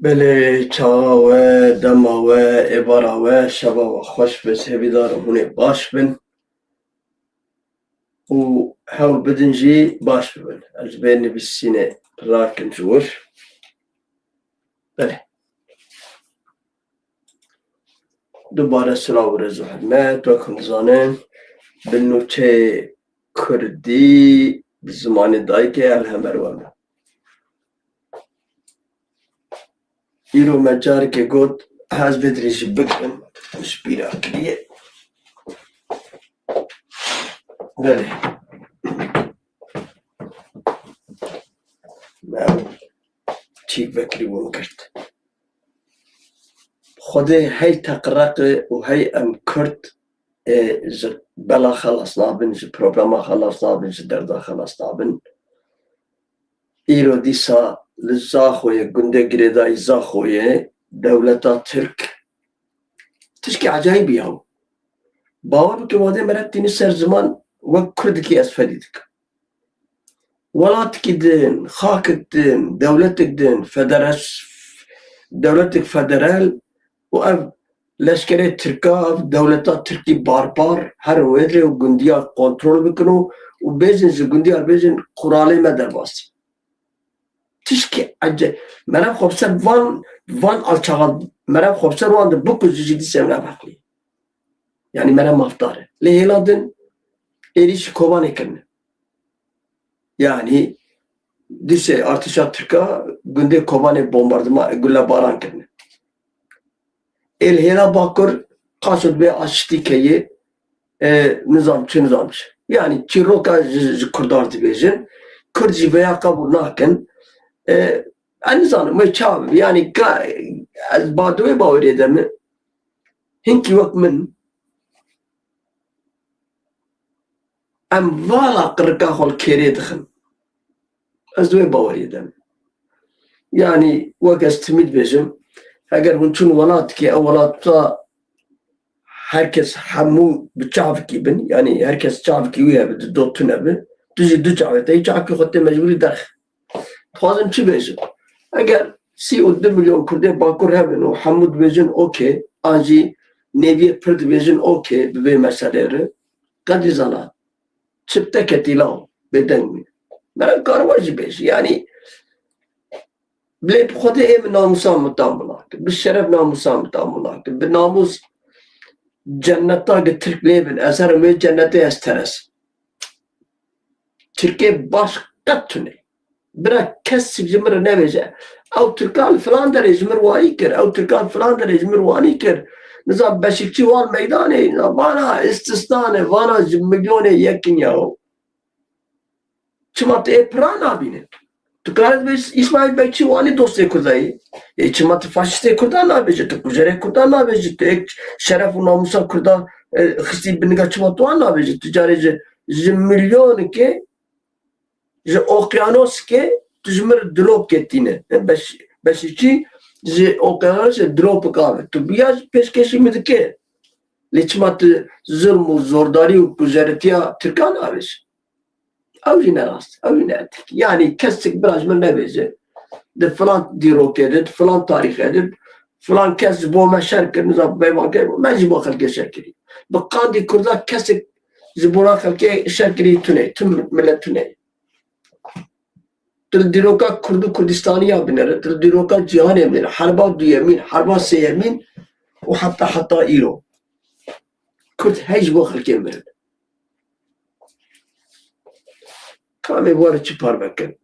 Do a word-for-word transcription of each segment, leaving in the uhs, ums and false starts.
Belê, çawa we, dema we, êvara we, şeva we xweş be, hêvîdar im hûn ê baş bin û hewl bidin jî baş bibin. Ez ji vê nivîsînê rakim ji wir. Belê. Dubare silav û rêz û hurmet, wek hûn dizanin, bi nûçeyê kurdî, bi zimanê dayikê, ev hemer we me. Îro me careke got, ez vê dirêjî bigirim, ji bîra kiriye. Belê. Me çîk vekirî bû min girt. Xwedê hey teqreqe û hey em Kurd, ê, ji bela xelas nabin, ji problema xelas nabin, ji derda xelas nabin. Îro dîsa li Zaxoyê, gundê girêdayî Zaxoyê, dewleta Tirk tişkî ecayîbî ya. Bawer bike, wadê mere tîni ser ziman, wek Kurdikî ez fedî dikim. Welatikî din, xakik din, dewletik din, federas-, dewletik federal û ev leşkerê Tirka, ev dewleta Tirkî barbar herin wê dirê û gundiya kontrol bikin û, û bêjin ji gundiya bêjin quralê me derbas. Tişkî ece-, meriv xwe bi ser van, van alçaxan, meriv xwe bi ser wan de bikuje jî dîse meriv heqlî. Yanî meriv mafdar e. Lê hêla din êrîşî Kobanê kirine. Yanî dîsê artêşa Tirka gundê Kobanê bombardima, gulebaran kirine. Ê li hêla Bakur qaşo dibê aştî keyê, e, nizam çi, nizam çi. Yanî çîroka ji, ji Kurdan dibêjin. Kurd jî vêya qebûl nakin. E, ez nizanim wê çawa bibe. Yanî ka ez ba di wê baweriyê de me. Hinkî wek min, em vala qirika xwe li kêrê dixin. Ez di wê baweriyê de me. Yanî wek ez timî dibêjim, heger hûn çûn welatikê, ew welata her kes hemû bi çavkî bin, yanî her kes çavkî wî hebe, di do tune bi, tu jî du çavê te yî, çavkî xwe tê mecbûrî derxe. Dixwazim çi bêjim? Eger sî û du milyon Kurdê Bakur hebin û hemû dibêjin okê, an jî nêviyê pir dibêjin okê bi vê meselê re, qedrî zana, çi bi te ketî law, bêdeng bî. Meriv karibe jî bêje. Yanî, bilê bi Xwedê ê min namûsa min tam bila kir, bi şeref namûsa min tam bila kir, bi namûs cenneta gi Tirk lê bin, ez herim wê cennetê ez teresim. Tirkê baş qet tune. Bira kesik ji min re nebêje, ew Tirka li filan derê ji min wanî kir, ew Tirka li filan derê ji min wanî kir. Nizam Beşikçî wan meydanê, vana istisna ne, vana ji milyonê yekin ya. Çima tu ê pira nabîne? Tu karê dibê Îsmaîl Bekçî wanî dostê Kurda yê. Ê çima tu faşistê Kurda nabêje, tu kujerê Kurda nabêje, tu ê şeref û namûsa Kurda, e, xistî bi niga çima tu wan nabêje? Tu carê ji, ji milyonekê, ji oqyanosekê tu ji min re dilopkê tîne. E, Beş-, Beşîkçî ji oqyanosê dilopik ave. Tu biya jî pêşkêşî min dike. Lê çima tu zulm û zordarî û kujeritiya Tirkan nabêje? Ew jî ne rast, ew jî ne etîk. Yanî kesik bira ji min nebêje, di filan dîrokê de, di filan tarîxê de, filan kes ji bo me şer kir, niza peyvan kir, me jî bo xelkê şer kirî. Bi qandî Kurda kesik ji bona xelkê şer kirî tune, tim milet tune. Tu li dîroka Kurd û Kurdistanî ya binêre, tu li dîroka cîhanê binêre, herba duyemîn, herba sêyemîn û heta, heta îro. Kurd hey ji bo xelkê mirin. Kamê were çi parve kin?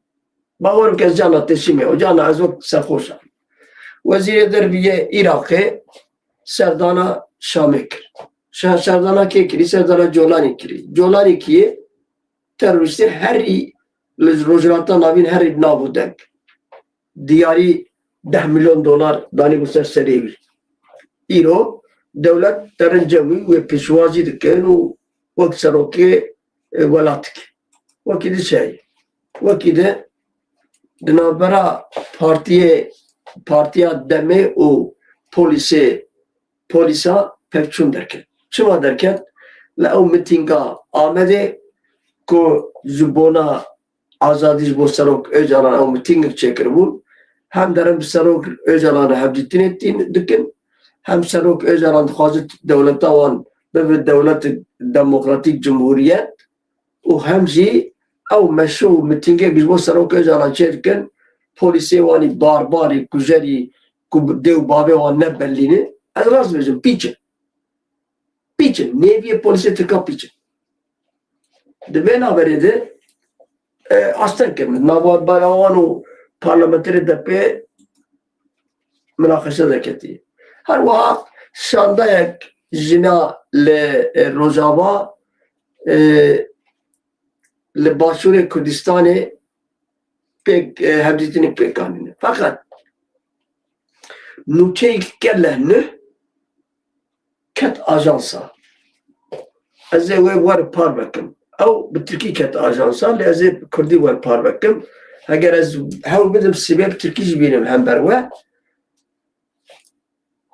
Bawer bike ez carna têşî me, o carna ez wek serxweş a. Wezîrê Dervî yê Iraqê serdana Şamê kir. Şa-, serdana kê kirî? Serdana Colanî kirî. Colanî kî ye? Terorîstê herî li Rojhilata Navîn herî bi nav û deng. Diyarî deh milyon dolar danî bo ser serê wî. Îro dewlet derince wî wê pêşwazî dikin û wek serokê, e, welat dike. Wekî di çi heye? Wekî di di navbera partiyê, partiya demê û polîsê, polîsa pevçûn derket. Çima derket? Li ew mitînga Amedê ku ji bona azadî ji bo Serok Ocalan ew mitîngek çêkiribûn, hem derin bi Serok Ocalan re hevdîtinê tîn dikin, hem Serok Ocalan dixwaze dewleta wan bibe dewletek demokratîk, cumhuriyet û hem jî ew meşe û mitîngek ji bo Serok Ocalan çêdikin, polîsê wanî barbarî, kujerî ku dê û bavê wan ne belî ne. Ez rast dibêjim, pîç e. Pîç e. Nêviyê polîsê Tirkan pîç e. Di vê navberê de, e, asteng kirine. Navbera wan û parlamenterê D P minaqeşe derketiye. Her wiha şandeyek jina li, e, Rojava, e, li Başûrê Kurdistanê pêk, e, hevdîtinê pêk anîne. Feqet nûçeyek gelek nuh ket ajansa. Ez ê wê wer parve kim. Ew bi tirkî ket ajansa, lê ez ê bi kurdî wer parve kim. Heger ez hewl bidim sibê bi tirkî jî bînim hember we.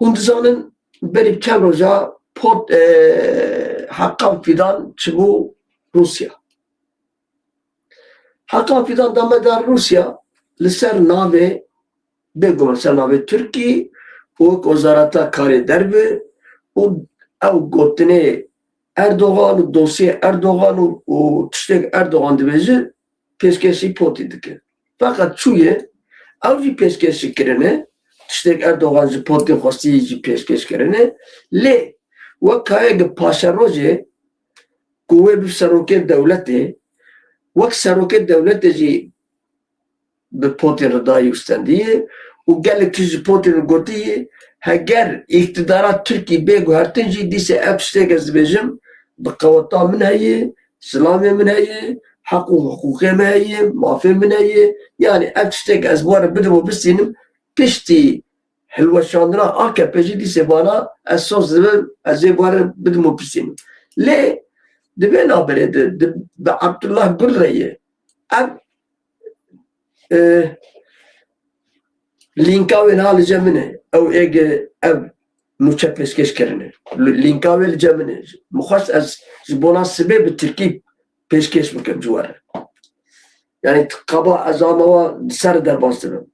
Hûn dizanin berî çend roja pot, e, Hakan Fidan çibû Rûsya. Hakan Fidan dame da Rûsya li ser navê, bêguman ser navê Tirkî û wek wezareta karê derve û ew gotinê Erdogan û dosyê Erdogan û, û tiştê Erdogan dibêje, pêşkêşî potî dike. Feqet çûye, ew jî pêşkêşî kirine, tiştê Erdogan ji potê xwestî jî pêşkêş kirine, lê wek kayek paşerojê ku wê bi serokê dewletê, wek serokê dewletê jî bi potên re dayî û stendiyê û gelek tişt ji potên re gotiye, heger îktidara Tirkî bê guhertin jî, dîse ev tiştê ez dibêjim, bi qeweta min heye, zilamê min heye, heq û hiqûqê min heye, mafê min heye, yanî ev tiştê ez bi we re bidim û bistînim, piştî hilweşandina A K P jî dîsê vana ez soz dibim, ez ê bi we re bidim û bistînim. Lê di vê navberê de, di, bi Abdullah Gül re ye. Ev, e, lînka wê niha li cem min e. Ew ê ge-, ev nûçe pêşkêş kirine. Li-, lînka wê li cem min e. Min xwest ez ji bona sibê bi tirkî pêşkêş bikim ji we re. Yanî qaba ez ama wa ser derbas dibim.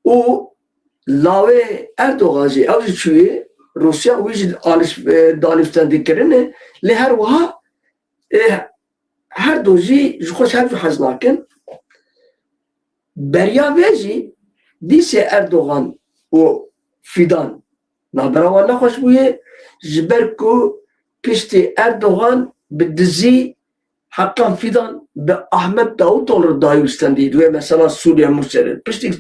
Û lawê Erdogan jî, ew jî çûyê Rûsya, wî jî aliş-, e, danûstendî kirine, lê her wiha, e, her du jî ji xwe ji hev jî hez nakin. Beriya vê jî dîsê Erdogan û Fidan navbera wan nexweş bûye, ji ber ku piştî Erdogan bi dizî Hakan Fidan bi Ahmet Davutoğlu re dayî û stendî di wê mesela Sûriye Mûserê. Piştî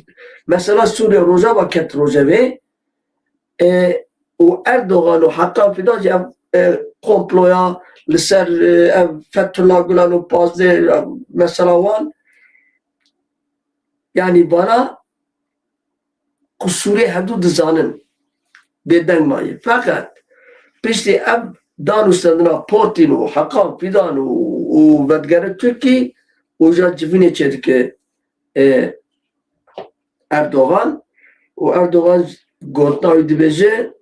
mesela Sûriye Rojava ket rojevê, e, û Erdogan û Hakan Fidan jî ev, e, komploya li ser, e, ev Fethullah Gulen û pazdeh, e, mesela wan, yanî vana qusûrê hevdû dizanin, bêdeng maye. Feqet piştî ev danûstendina Putin û Hakan Fidan û, û vedigere Tirkî, û ja civînê çêdike, e, Erdogan û Erdogan gotina wî dibêje,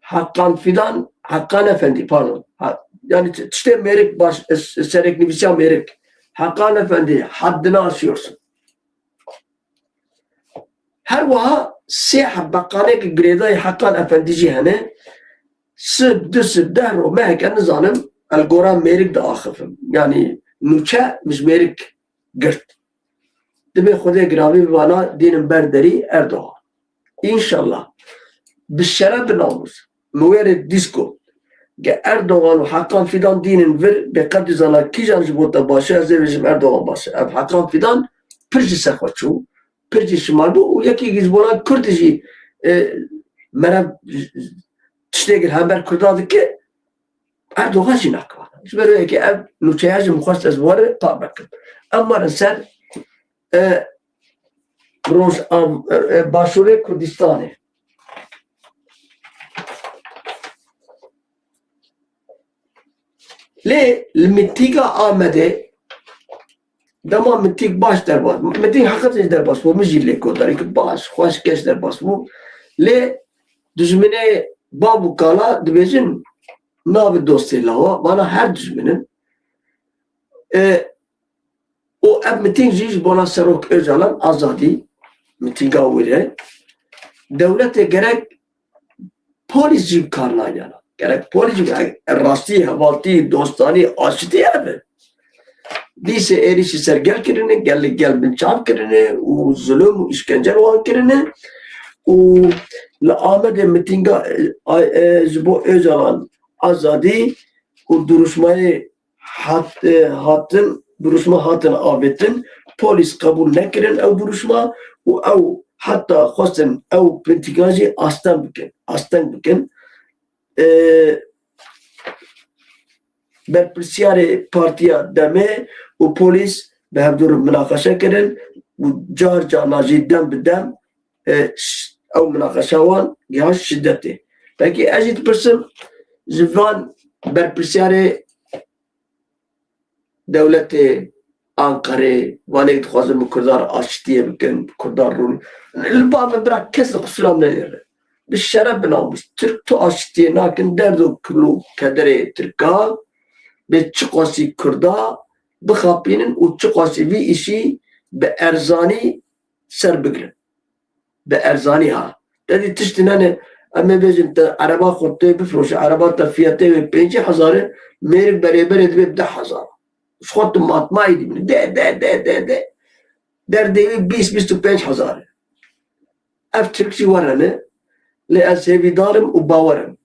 Hakan Fidan, Hakan Efendi, pardon. Ha, yani t-, tiştê mêrik baş, e, s-, serek nivîsiya mêrik. Hakan Efendi, haddini aşıyorsun. Her wiha sê heb beqaneke girêdayî Hakan Efendî jî hene. Sib, du sib, deh roj, meheke nizanim, el gora mêrik diaxifim. Yanî nûçe min ji mêrik girt. Dibê Xwedê giravî bi vana dînin ber derî Erdogan. Înşallah. Bi şeref, bi namûs. Min wê rê dîs got. Ge Erdogan û Hakan Fidan dînin vir, bê qet zana kîjan ji bo te baş e, ez ê bêjim Erdogan baş e. Ev Hakan Fidan pir ji ser xwe çû, pir jî şimal bû û yekî ji bona Kurd jî, e, mere tiştê gir hember Kurda dike, Erdogan jî nakivana. Ji ber wê yekê ev nûçeya jî min xwest ez bi we re parve kim. Em werin ser, e, Roj-, av-, e, e, Başûrê Kurdistanê. Lê li mitîga Amedê, dema mitîg baş derbas, mitîg heqet jî derbas bû, min jî lê godarî kir, baş, xweş, keş derbas bû. Lê dijminê bav û kala dibêjin, nabe dostê lawa, vana her dijmin in. E, û ev mitîng jî ji bona Serok Ocalan, azadî, mitînga were, dewletê gerek polîs jî bi kar nayana. Gerek polîs jî, rastî, hevaltî, dostanî, aşitî hebe. Dîsê êrîşî ser gel kirine, gel li gel binçav kirine û zulm û îşkence li wan kirine û li Amedê mitînga, e, e, ji bo Ocalan azadî û duruşmayê hat-, e, hatin, duruşma hatin avêtin, polîs qebûl nekirin ew duruşma û ew heta xwestin ew mitînga jî asteng bikin, asteng bikin. E, berpirsiyarê partiya demê û polîs bi hevdû re minaqeşe kirin û car carna jî dem bi dem, e, ş-, ew minaqeşa wan giha şidetê. Belkî ez jî dipirsim ji van berpirsiyarê dewletê Anqerê, vanê dixwazin bi Kurdan re aşitiyê bikin, bi Kurdan rûn. Li ba min bira kes li qisûra min nenêre. Bi şeref, bi namûs. Tirk tu aşitiyê nakin, derd û kul û kederê Tirka, bê çiqasî Kurda bixapînin û çiqasî vî îşî bi erzanî ser bigrin. Bi erzanî ha. Te dî tiştî nene, em ê bêjin te ereba xwe tê bifroşe, ereba te fiyatê wê pêncî hezar e, mêrik berêberê divê bi deh hezar. Ji xwe tu matmayî dibînî. De, de, de, de, de. Derdê wî bîst, bîst û pênc hezar e. Ev Tirk jî were ne. Lê ez hêvîdar im û bawer im.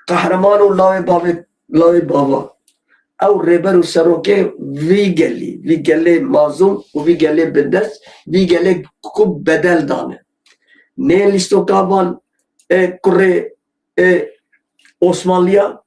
Qehreman û lawê bavê, lawê bava. Ew rêber û serokê vî gelî, vî gelê mazlûm û vî gelê bindest, vî gelê ku bedel dane. Nê lîstoka van, e, kurê, e, Osmanliya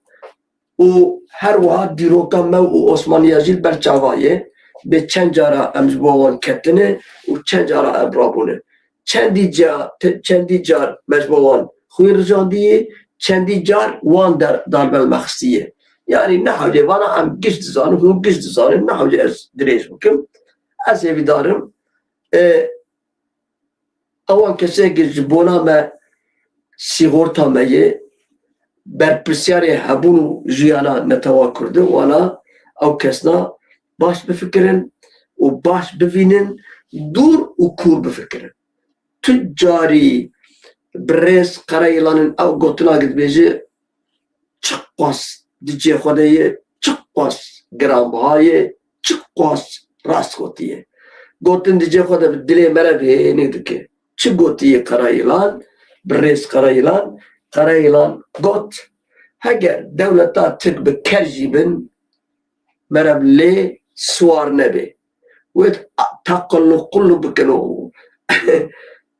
û her wiha dîroka me û Osmanliya jî li ber çava ye. Bê çend cara em ji bo wan ketine û çend cara em rabûne. Çendî ca-, te-, çendî car me ji bo wan xwîn rijandiye, çendî car wan der-, darbe li me xistiye. Yanî ne hewce vana em giş dizanin, hûn giş dizanin, ne hewce ez dirêj bikim. Ez hêvîdar im, e, ewan kesê ki ji bona me sîgorta me ye, berpirsiyarê hebûn û jiyana netewa Kurdi, wana ew kesna baş bifikirin û baş bivînin, dûr û kûr bifikirin. Tu carî birêz Qereyîlanên ew gotina ki dibêje, çiqas di cihê xwe de ye, çiqas giranbiha ye, çiqas rast gotiye. Gotin di cihê xwe de bi dilê me re bi hênî dike. Çi gotiye Qereyîlan? Birêz Qereyîlan, Qereyîlan got, heger dewleta Tirk bi ker jî bin, merev lê siwar nebe. Wê teqillu qullu bikin û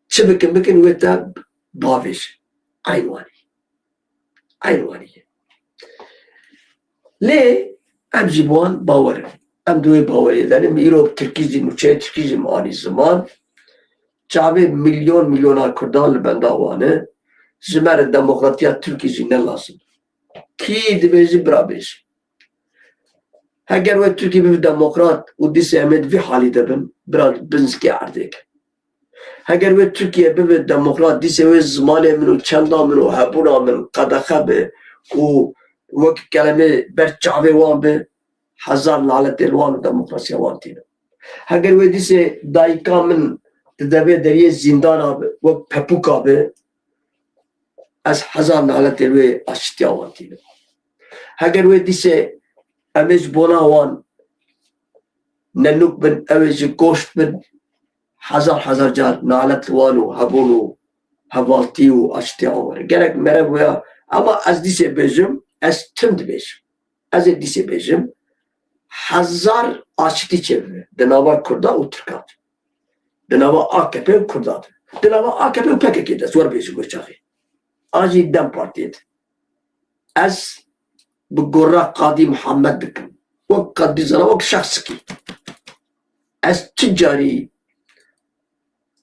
çi bikin bikin, wê te bavêjin. Eyn wanî. Eyn wanî ye. Lê em jî bi wan bawer in. Em di wê bawerê de ne. Îro bi tirkî jî, nûçeyê tirkî jî me anî ziman. Çavê milyon milyona Kurdan li benda wan e. Ji me re demokratiya Tirkî jî ne lazim. Kî dibêje bira bêje. Heger wê Tirkî bibe demokrat û dîsê em ê di vî halî de bin, bira bin zikê erdê ke. Heger wê Tirkiye bibe demokrat, dîsê wê zimanê min û çenda min û hebûna min qedexe be û wek kelemê ber çavê wan be, hezar naletê li wan û demokrasiya wan tîne. Heger wê dîsê dayika min di devê deriyê zîndana be, wek pepûka be, ez hezar naletê wê aşitiya wan tînim. Heger wê dîsê em ê ji bona wan nenûk bin, ew ê ji goşt bin, hezar hezar car nalet li wan û hebûn û hevaltî û aşitiya wan were. Gerek merev wê ya, ama ez dîsê bêjim, ez tim dibêjim. Ez ê dîsê bêjim, hezar aşitî çêbibe di nava Kurda û Tirkan de. Di nava A K P û Kurda de. Di nava A K P û P K K de, ez wer bêjim wê çaxê. An jî DEM Partiyê de. Ez bi gora Qadî Mihemed dikim. Wek Qadî Zana, wek şexsikî. Ez tu carî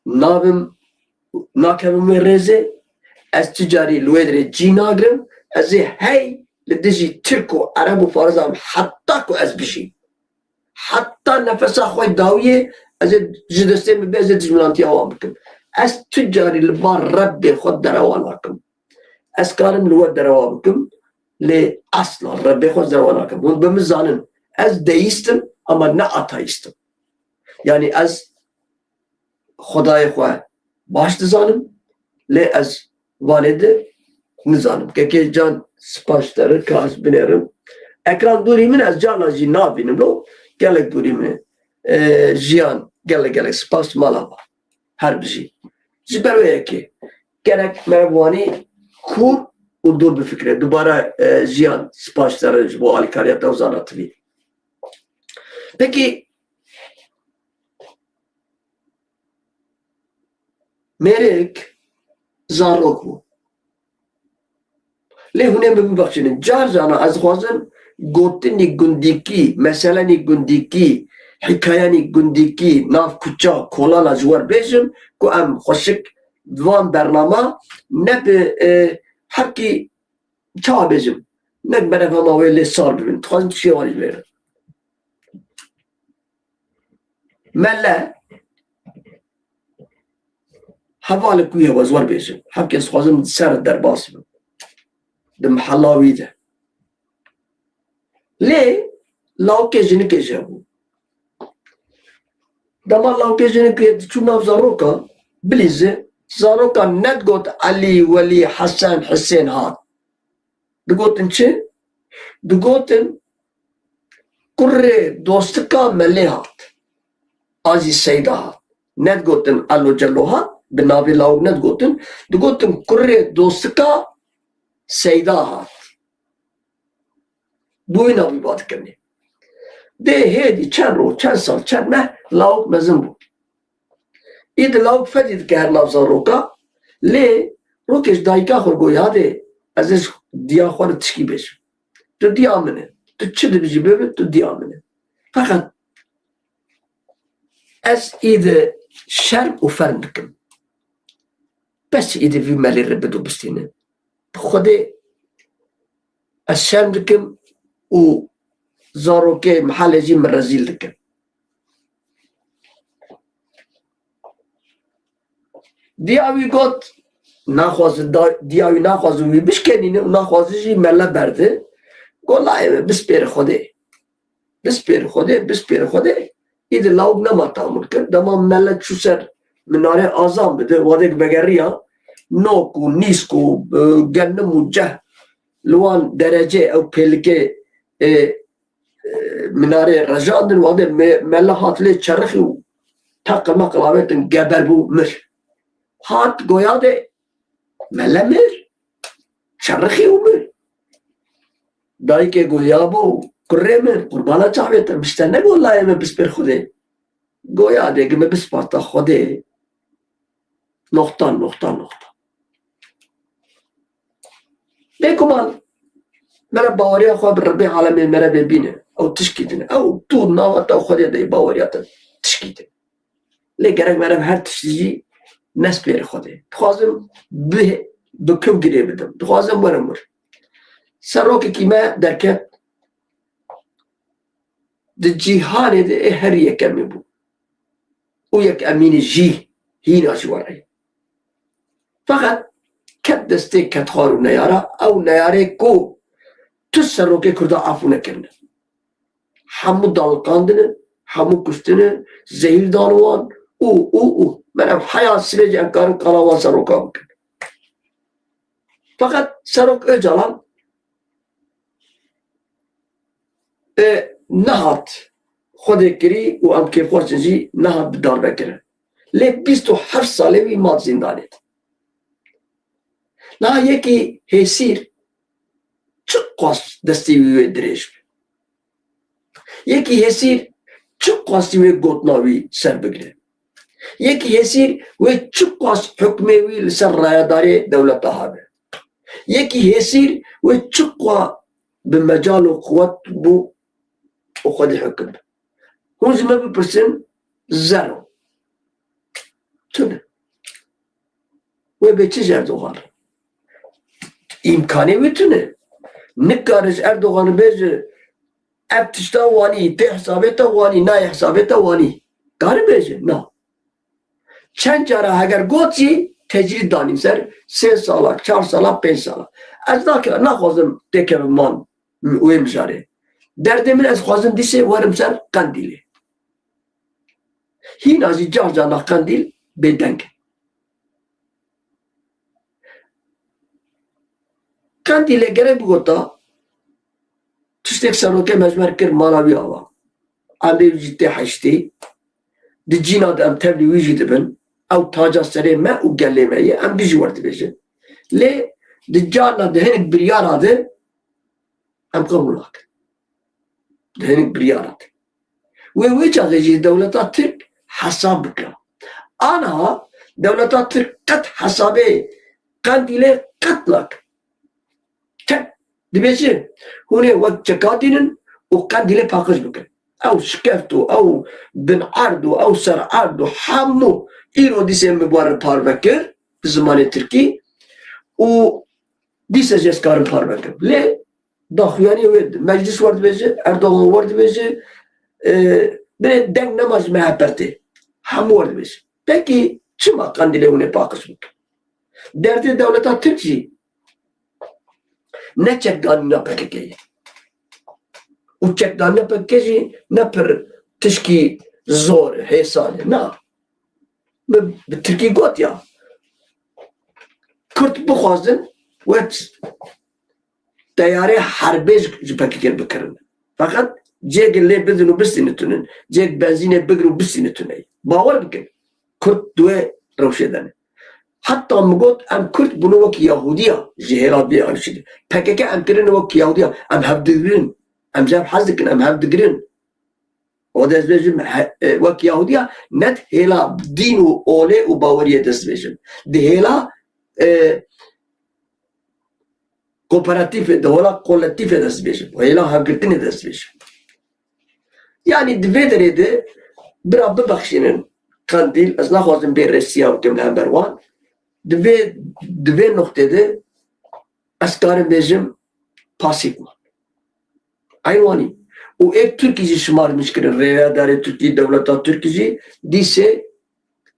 nabim, nakevim wê rêzê. Ez tu carî li wê dirê cî nagirim. Ez ê hey li dijî Tirk û Ereb û Faris am heta ku ez bijîm. Heta nefesa xwe dawiyê ez ê ji destê min bê, ez ê dijminantiya wan bikim. Ez tu carî li ba Rebbê xwe derewa nakim. Ez karim li we derewa bikim, lê esla Rebbê xwe derewa nakim. Hûn bi min zanin, ez deîst im, ama ne ateîst im. Yanî ez Xwedayê xwe baş dizanim, lê ez vanê di nizanim. Kekê Can, spas ji te re ka ez binêrim. Ekran dûrî min, ez carna jî nabînim lo, gelek dûrî min e. E, Jiyan, gelek gelek spas, mala va. Her bijî. Ji ber wê yekê gerek me wanî kûr û dûr bifikire. Dubare, e, Jiyan, spas ji te re ji bo alîkariya te û Zana T V. Pekî mêrik zarok bû. Lê hûn ê min bibexşînin. Car carna ez dixwazim gotinî gundîkî, meselenî gundîkî, hîkayenî gundîkî, nav kuça, kolana ji we re bêjim ku em xweşik di van bernama ne bi, e, hepkî, çawa bêjim, ne bi berevama wê lê sar bibin. Dixwazim tiştê wan jî bêjim. Mele hevalê ku ye, ez wer bêjim. Hevkê ez dixwazim ser derbas bim. Di mihela wî de. Lê lawikê jinikê jî hebû. Dema lawikê jinikê diçû nav zaroka, bilîze, zaroka nedigot Elî, Welî, Hesen, Hisên hat. Digotin çi? Digotin kurê dostika Melê hat. A jî Seyda hat. Nedigotin Elo Celo hat, bi navê lawik nedigotin. Digotin kurê dostika Seyda hat. Bûyî navî va dikirinê. Dê hêdî çend roj, çend sal, çend meh lawik mezin bû. Îdî lawik fedî dike her nav zaroka, lê rokê ji dayika xwe got, "Yadê, ez ê ji diya xwe re tişkî bêjim. Tu diya min î. Tu çi dibijî bibe, tu diya min î." Feqet ez îdî şerm û ferm dikim. Bes îdî vî melê re bido bistîne. Bi Xwedê ez şerm dikim û zarokê mihelê jî min rezîl dikin. Diya wî got, naxwaze da-, diya wî naxwaze wî bişkenîne û naxwaze jî mele berde. Got, "Layê min, bispêre Xwedê. Bispêre Xwedê, bispêre Xwedê." Îdî lawik nema tamûr kir. Dema mele çû ser minarê azan bide, wadek vegeriya, nok û nîsk û, e, genim û ceh li wan derecê ew pêlikê, e, e, minarê rejandin, wadê me-, mele hat lê çerixî û teqil meqil avêtin geber bû, mir. Hat goya de mele mir, çerixî û mir. Dayikê got, "Yabo, kurê min, qurbana çavê te, min ji te negot layê min bispêr Xwedê." Goya de gi min bisparta Xwedê. Noxta, noxta, noxta. Bêguman, mere baweriya xwe bi Rebbê alemê mere bê bîne. Ew tişkî din e. Ew tu nava te û Xwedê de yê baweriya te tişkî din e. Lê gerek mere her tiştî jî nespêre Xwedê. Dixwazim bi, bi kim girê bidim. Dixwazim werim wir. Serokekî me derket, di cîhanê de ê herî yekemê bû. Û yekemînê jî hîna ji we re ye. Feqet ket destê kedxwar û neyara, ew neyarê ku tu serokê Kurda afû nekirine. Hemû daliqandine, hemû kuştine, zehîr dan wan û, û, û. Mene heya sibê jî em karin qala wan seroka bikin. Feqet Serok Ocalan, e, nehat Xwedê kirî û em kêfxweş in jî nehat bi darbe kirin. Lê bîst û heft salê wî mat zîndanê de. Niha yekî hêsîr çiqas destê wî wê dirêj be. Yekî hêsîr çiqas wê gotina wî ser bigire. Yekî hêsîr wê çiqas hukmê wî li ser rayedarê dewleta habe. Yekî hêsîr wê çiqa bi mecal û quwet bû û xwedî hukim be. Hûn ji me bipirsin, zero. Tune. Wê bê çi ji Erdogan re? Îmkanê wî tune. Nikare ji Erdogan re bêje, ev tişta wanî, tê hesabê te wanî, nayê hesabê te wanî. Kare bêje, na. Çend cara heger got jî tecrîd danîn ser sê sala, çar sala, pênc sala. Ez nake-, naxwazim têkevim man wê mijarê. Derdê min ez xwazim dîsê werim ser Qendîlê. Hîna jî car car na Qendîl bêdeng in. Qendîlê gerek bigota, tiştek serokê me ji me re kir mala wî ava. Emrê wî jî tê heştê. Di cîna de em tevlî wî jî dibin. Ew taca serê me û gelê me ye. Em bijî werdibêjin. Lê di carna di hinek biryara de em qebûl nakin. Di hinek biryara de. Wê wê çaxê jî dewleta Tirk hesab bikira. Aniha dewleta Tirk qet hesabê Qendîlê qet nakin. Tek dibêje, hûn ê wek çeka tînin û Qendîlê paqij bikin. Ew şikeft û ew bin erd û ew ser erd û hemû îro dîsê min bi we re parve kir bi zimanê tirkî û dîsa jî ez karim parve kim. Lê daxuyaniyê wê meclis wer dibêje, Erdogan wer dibêje, e, binê deng nema ji M H P tê. Hemû wer dibêje. Pekî çima Qendîlê hûn ê paqij bikin? Derdê dewleta Tirk jî ne çekdanîna P K K ye. Û çekdanîna P K K jî ne pir tişkî zor, hêsan e. Na. Bi, bi tirkî got ya. Kurd bixwazin, wet teyarê herbê ji, ji P K K bikirin. Feqet cêk lê bidin û bistînin tune. Cêk benzînê bigir û bistînin tune. Bawer bikin. Kurd di wê rewşê de ne. Heta min got, em Kurd bûne wek Yahudiya ji hêla vê arşî de. P K K em kirine wek Yahudiya. Em hev digirin. Em ji hev hez dikin, em hev digirin. O dest bêjim, he, e, wek Yahudiya, ne di hêla dîn û olê û baweriyê dest bêjim. Di hêla, e, kooperatîfê, di hêla kolektîfê dest bêjim. Hêla hevgirtinê dest bêjim. Yanî di vê derê de bira bibexşînin Qendîl, ez naxwazim bê resiya bikim li hember wan. Di vê, di vê noqtê de ez karim bêjim pasîf man. Eynwanî. Û ê Tirkî jî şima min kirin, rêvedarê Tirkî, dewleta Tirkî jî dîsê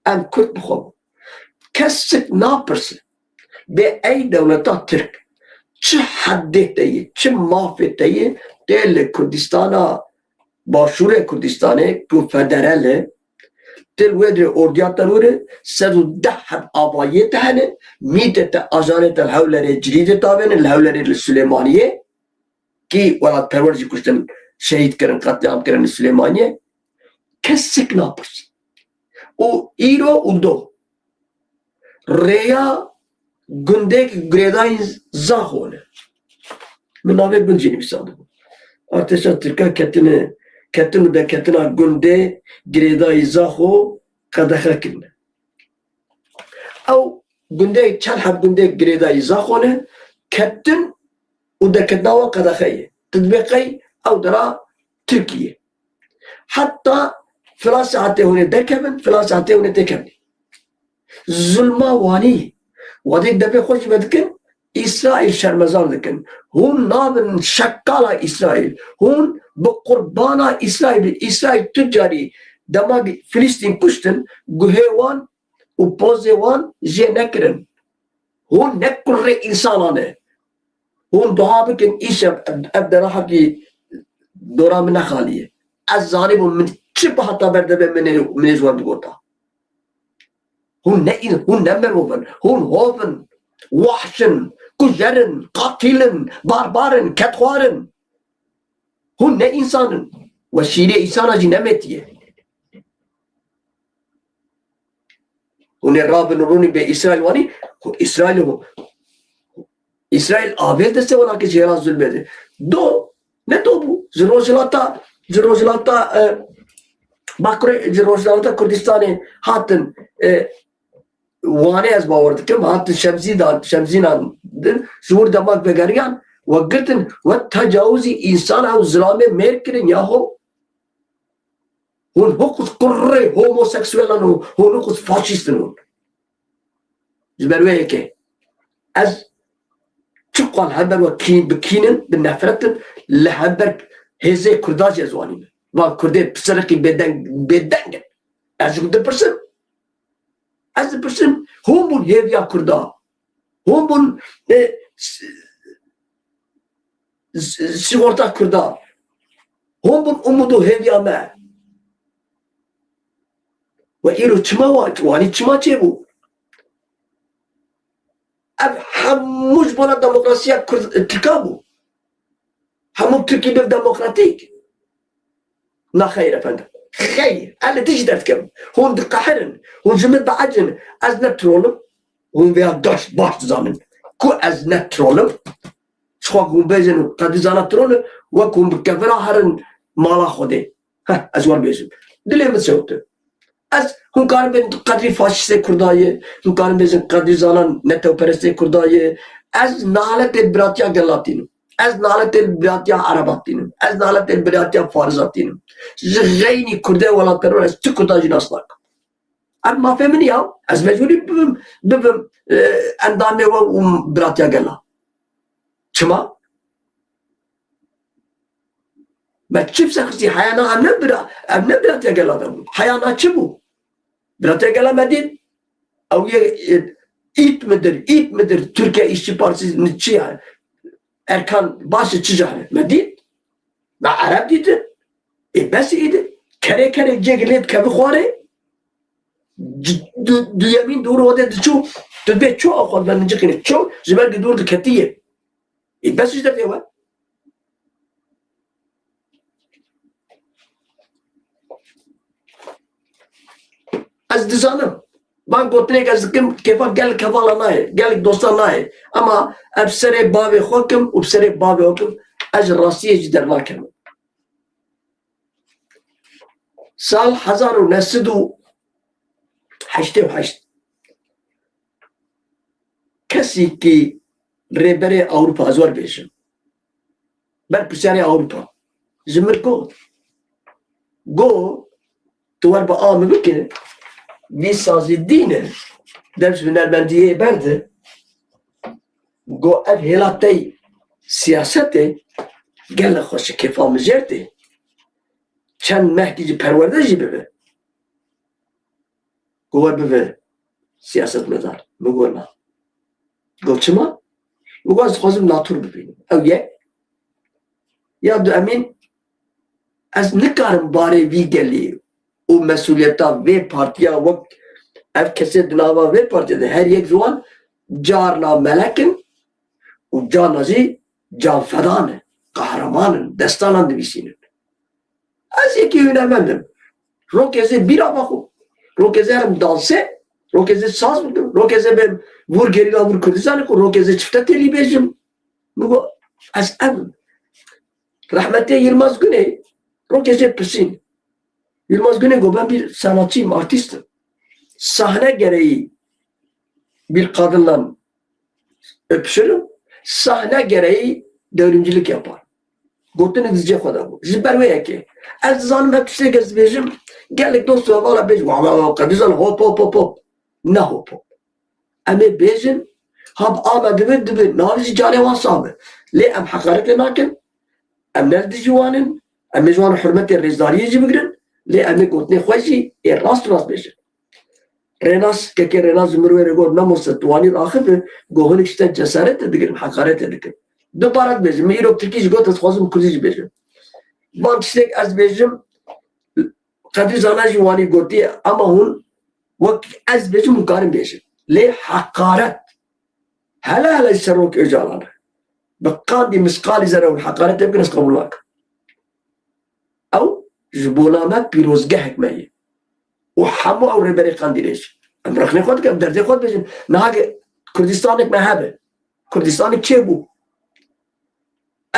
em Kurd bi xwe bû. Kesik napirse. Bê ey dewleta Tirk çi heddê te ye, çi mafê te ye, tê li Kurdistana, Başûrê Kurdistanê ku federal e, tê li wê dirê ordiya terorê, sed û deh heb abayiyê te hene, mîtê te, ajanê te li Hewlerê, Cilîdê tavêne, li Hewlerê, li Silêmaniyê, kî welatperwer jî kuştin, şehîd kirin, qetlîam kirin li Silêmaniyê, kesik napirse. Û îro û do rêya gundek girêdayî Zaxo ne. Min navê gund jî nivîsandibû. Artêşa Tirka ketine, ketin û derketina gundê girêdayî Zaxo qedexe kirine. Ew gundê, çend heb gundê girêdayî Zaxo ne, ketin û derketina wan qedexe ye. Tu dibê qey ew dera Tirkî ye. Heta filan saetê hûn ê derkevin, filan saetê hûn ê têkevin. Zulma wanî. Wadê devê xwe jî vedikin, Îsraîl şermezar dikin. Hûn nabin şekala Îsraîl. Hûn bi qurbana Îsraîl bin. Îsraîl tu carî dema bi Filistîn kuştin, guhê wan û pozê wan jê nekirin. Hûn ne kurrê însanan e. Hûn dua bikin, îşev ev, ev dera hevkî dora min nexaliye. Ez zanîbûm min çi bihata ber devê min ê, min ê ji wan bigota. Hûn ne, hûn ne merov in. Hûn hov in. Wahş in. Kujer in. Qatîl in. Barbar in. Kedxwar in. Hûn ne însan in. We şîrê însana jî nemetiye. Hûn ê rabin û rûnî bê Îsraîl wanî, Îsraîl, Îsraîl avêt destê wan, nakê ji hêla zulmê de. Do, ne do bû. Ji Rojhilata, ji Rojhilata, e, Bakurê, ji Rojhilata Kurdistanê hatin, e, Wanê ez bawer dikim, hatin Şemzîdan, Şemzînan din, ji wir demak vegeriyan, we girtin, we tecawizî însan ew zilamê mêr kirin, yaho. Hûn hiqûs kurrê homoseksuelan û hûn hiqûs faşîst in hûn. Ji ber wê yekê ez çiqas li hember we kîn, bi kîn in, bi nefret in, li hember hêzê Kurdan jî ez wanî me. Van Kurdê pisiriqî bêdeng, bêdeng in. Ez ji hûn dipirsim. Ez dipirsim, hûn bûn hêviya Kurda. Hûn bûn, e, s-, s-, sigorta Kurda. Hûn bûn umûd û hêviya me. We îro çima wa-, wanî çima çêbû? Ev hemû ji bona demokrasiya Kurd, Tirka bû. Hemû Tirkî bê demokratîk. Na xeyr efendim. Xeyr. Ez li dijî derdikim. Hûn diqehirin. Hûn ji min diecin. Ez ne trolim. Hûn vêya gaş baş dizanin. Ku ez ne trolim. Çixwe ku hûn bêjin qedî zana trolim. Wek hûn bi kevira herin mala Xwedê. Heh, ez wan bêjim. Dilê min sewt e. Ez, hûn karin bêjin qedrî faşîstê Kurda ye, hûn karin bêjin qedrî zanan netewperestê Kurda ye. Ez naletê li biratiya gela tînim. Ez naletê li biratiya Ereba tînim. Ez naletê li biratiya Farisa tînim. Ji xeynî Kurdê welatperwer ez tu Kurdan jî nas nakim. Ev mafê min ya. Ez mecbûrî bibim, bibim, e, endamê we û biratiya gela. Çima? Me çi bi ser xistî? Heya na ev ne bira-, ev ne biratiya gela de bû. Heya na çi bû? Biratiya gela me dît. Ew yê, e, ît midir, ît midir. Türkiye İşçi Partisi ni çi ya? Erkan Baş çi cahil? Me dît. Me Ereb dîtin. Ê bes îdi. Kerê kerê cêk lê dikevi xwarê. C-, du-, duyemîn dûr ode diçû. Tu bê ço axwaz ben nicikîne. Ço ji ber ki dûr diketiye. Ê bes ji derdê we. Ez dizanim. Van gotinek ez dikim, kêfa gelek hevala nayê, gelek dosta nayê. Ama ez bi serê bavê xwe kim û bi serê bavê xwe kim, ez ji rastiyê jî dernakevim. Sal hezar û neh sed û heştê û heşt. Kesî ki rêberê Ewropa, ez wer bêjim. Berpirsiyarê Ewropa. Ji min got. Got, tu wer bi a min bike, vî sazî dîne, ders hunermendiyê berde. Got, ev hêla tey siyasetê, gelek xwe ji kêfa min jêr tê. Çend mehkî ji perwerde jî bibe. Got, we bibe siyasetmedar. Min got, na. Got, çima? Min got, ez dixwazim natur bibînim. Ew yek. Ya du emîn, ez nikarim barê vî gelî û mesuliyeta vê partiya wek ev kesê di nava vê partiyê de her yek ji wan carna melek in û carna jî canfedan in, qehreman in, destanan divîsînin. Ez yekî hunermend im. Rokê zê bîra xwe, rokê zê herim dansê, rokê zê saz bikim, rokê zê bêm vur gerîla vur Kurdistanê ku rokê zê çifte têlî bêjim. Min got, ez ev im. Rehmetê Yilmaz Gunê, rokê zê pirsîn. Yilmaz Gunê got, ben bir sanatçıyım, artistim. Sahne gereği bir kadınla öpüşürüm. Sahne gereği devrimcilik yapar. Gotinê di cihê xwe de bû. Ji ber wê yekê. Ez dizanim hep tiştek ez dibêjim, gelek dost û hevala bêjin, wa, wa, wa, qedîzan hop, hop, hop, hop. Ne hop, hop. Em ê bêjin, ha bi a me dibe, dibe. Niha jî carê wan sax be. Lê em heqaretê nakin. Em ne li dijî wan in. Em ê ji wan hurmetê rêzdariyê jî bigirin. Lê em ê gotinê xwe jî ê rast rast bêjin. Rênas, kekê Rênas ji min wê re got, Nemo se tu wanî raxive, got hinek ji te cesaretê digirin, heqaretê dikin. Dubare dibêjim, min îro tirkî jî got, ez dixwazim kurdî jî bêjim. Van tiştek ez dibêjim, Qedrî Zana jî wanî gotiye, ama hûn wek ez dibêjim, hûn karin bêjin. Lê heqaret, hele hele ji Serok Ocalan re, bi qandî misqalî zerre hûn heqaretê bikin, ez qebûl nakim. Ew ji bona me pîrozgehek me ye. Û hemû ew rêberê Qendîlê jî. Em rexnê xwe dikin, em derdê xwe dibêjin. Niha ge Kurdistanek me hebe. Kurdistanek çêbû.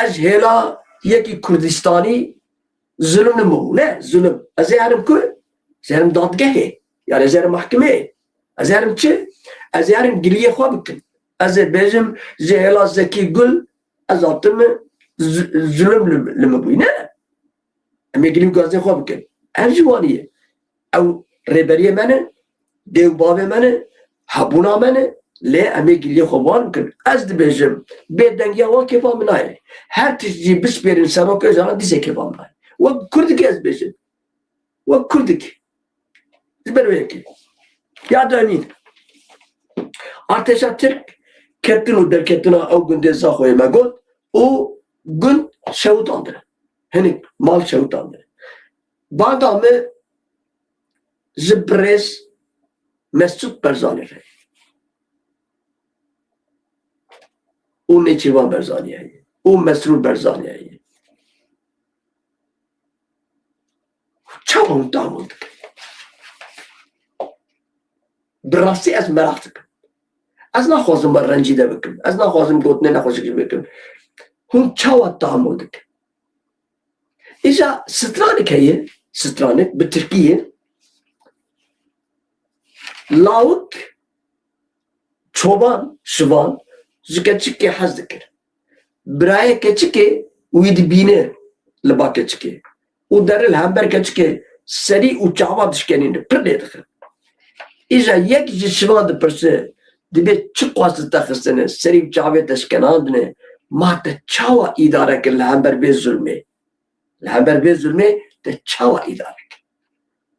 Ez ji hêla yekî Kurdistanî zulm nimibû. Ne, zulm. Ez ê herim ku? Ez ê herim dadgehê. Yanî ez ê herim mehkimeyê. Ez ê herim çi? Ez ê herim giliyê xwe bikim. Ez ê bêjim ji hêla Zekî Gul ez hatime zu-, zulm li, li min bûyî. Ne. Em ê gilî û gazê xwe bikin. Ev jî wanî ye. Ew rêberiyê me ne, dê û bavê me ne, hebûna me ne, lê em ê giliyê xwe wan bikin. Ez dibêjim, bêdengiya wan kêfa min nayê. Her tişt jî bispêrin Serok Ocalan dîsê kêfa min nayê. Wek Kurdikê ez dibêjim. Wek Kurdikê. Ji ber wê yekê. Ya du emîn. Artêşa Tirk ketin û derketina ew gundê Zaxoyê me got û gund şewitandine. Hinek mal şewitandine. Banga me ji birêz Mesûd Barzanî re û Nêçîrvan Barzanî heye û Mesrûr Barzanî heye. Çawa hûn tahamûl dikin? Bi rastî ez meraq dikim. Ez naxwazim we rencîde bikim. Ez naxwazim gotinê nexweşik jî bikim. Hûn çawa tahamûl dikin? Îja stranek heye, stranek bi tirkî ye. Lawik, çoban, şivan ji keçikê hez dikir. Birayê keçikê wî dibîne li ba keçikê û derê li hember keçikê serî û çava dişkenîne, pir lê dixe. Îja yek ji şivan dipirse, dibê çi qas te xistine, serî û çavê te şkenandine, ma te çawa îdare kir li hember vê zulmê? Li hember vê zulmê te çawa îdare kir?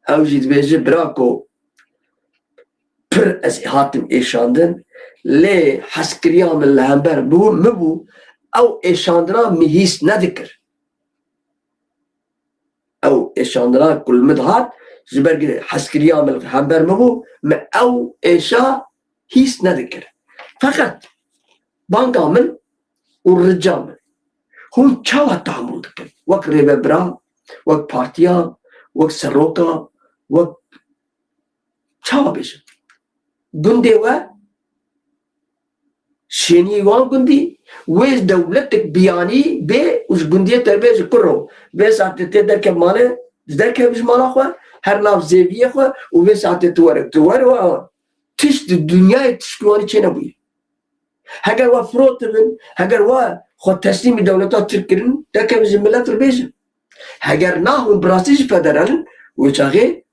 Ew jî dibêje, birako, pir ez hatim êşandin, lê hezkiriya min li hember bû, min bû, ew êşandina min hîs nedikir. Ew êşandina ku li min dihat, ji ber ku hezkiriya min li hember min bû, min ew êşa hîs nedikir. Feqet banga min û rica min, hûn çawa tahamûl dikin? Wek rêvebira, wek partiya, wek seroka, wek çawa bêjin? Gundê we şêniyê wan gundî, wê dewletek biyanî bê û ji gundiyê te bêje, kuro, vê saetê tê derkev malê, derkev ji mala xwe, her nav zêviyê xwe û vê saetê tu were, tu were, wa, wa. Tişt di dinyayê tişt ku wanî çênebûye. Heger we firotibin, heger we xwe teslîmî dewleta Tirk kirin, derkevin ji milet re bêjin. Heger na hûn bi rastî jî federal in, wê çaxê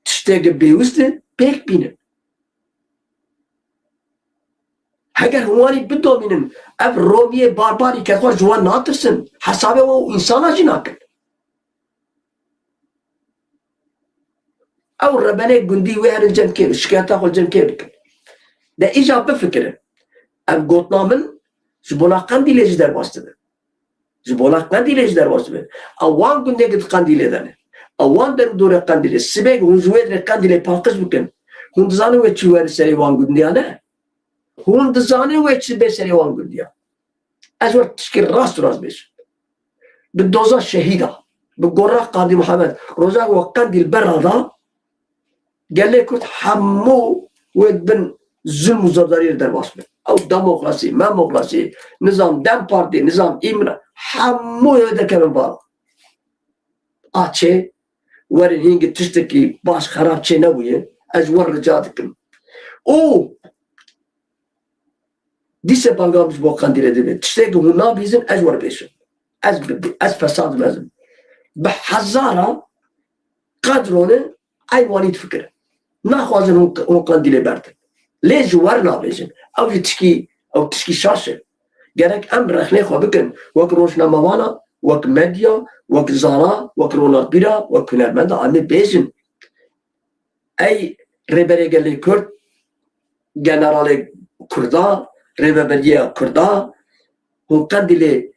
tiştê ku pêwist e pêk bînin. Heger hûn wanî bidomînin, ev Romiyê barbarî ke xwe ji wan natirsin, hesabê we û însana jî nakin. Ew rebenê gundî wê herin cem kê, şikayeta xwe cem kê bikin. De îja bifikirin. Ev gotina min ji bona Qendîlê jî derbas dibe. Ji bona Qendîlê jî derbas dibe. Ew wan gundê ku di Qendîlê de ne. Ew wan der û dorê Qendîlê. Sibê hûn ji wê derê Qendîlê paqij bikin. Hûn dizanin wê çi were serê wan gundiyan e? Hûn dizanin wê çi bê serê wan gundiyan? Ez we tişkî rast û rast bêjim. Bi doza şehîda, bi gora Qadî Mihemed, roja we Qendîl berada, gelê Kurd hemû wê di bin zulm û zordariyê de derbas bin. Ew demokrasî, memokrasî, nizam DEM Partî, nizam îmra, hemû wê derkevin bala. A çê, werin hîngî tiştekî baş xerab çê nebûye, ez ji we rica dikim. Û Dîse banga min ji bo Qendîlê dibe. Tiştê ku hûn nabîzin, ez we re bêjim. Ez bi, ez fesadim ez im. Bi hezara qedrone ey wanî difikirin. Naxwazin hûn, hûn Qendîlê berdin. Lê ji we re nabêjin. Ew jî tişkî, ew tişkî şaş e. Gerek em rexnê xwe bikin. Wek rojnamevana, wek medya, wek zana, wek ronakbîra, wek hunermenda em ê bêjin. Ey Rêberê Gelê Kurd, generalê Kurda, rêveberiya Kurda, hûn Qendîlê,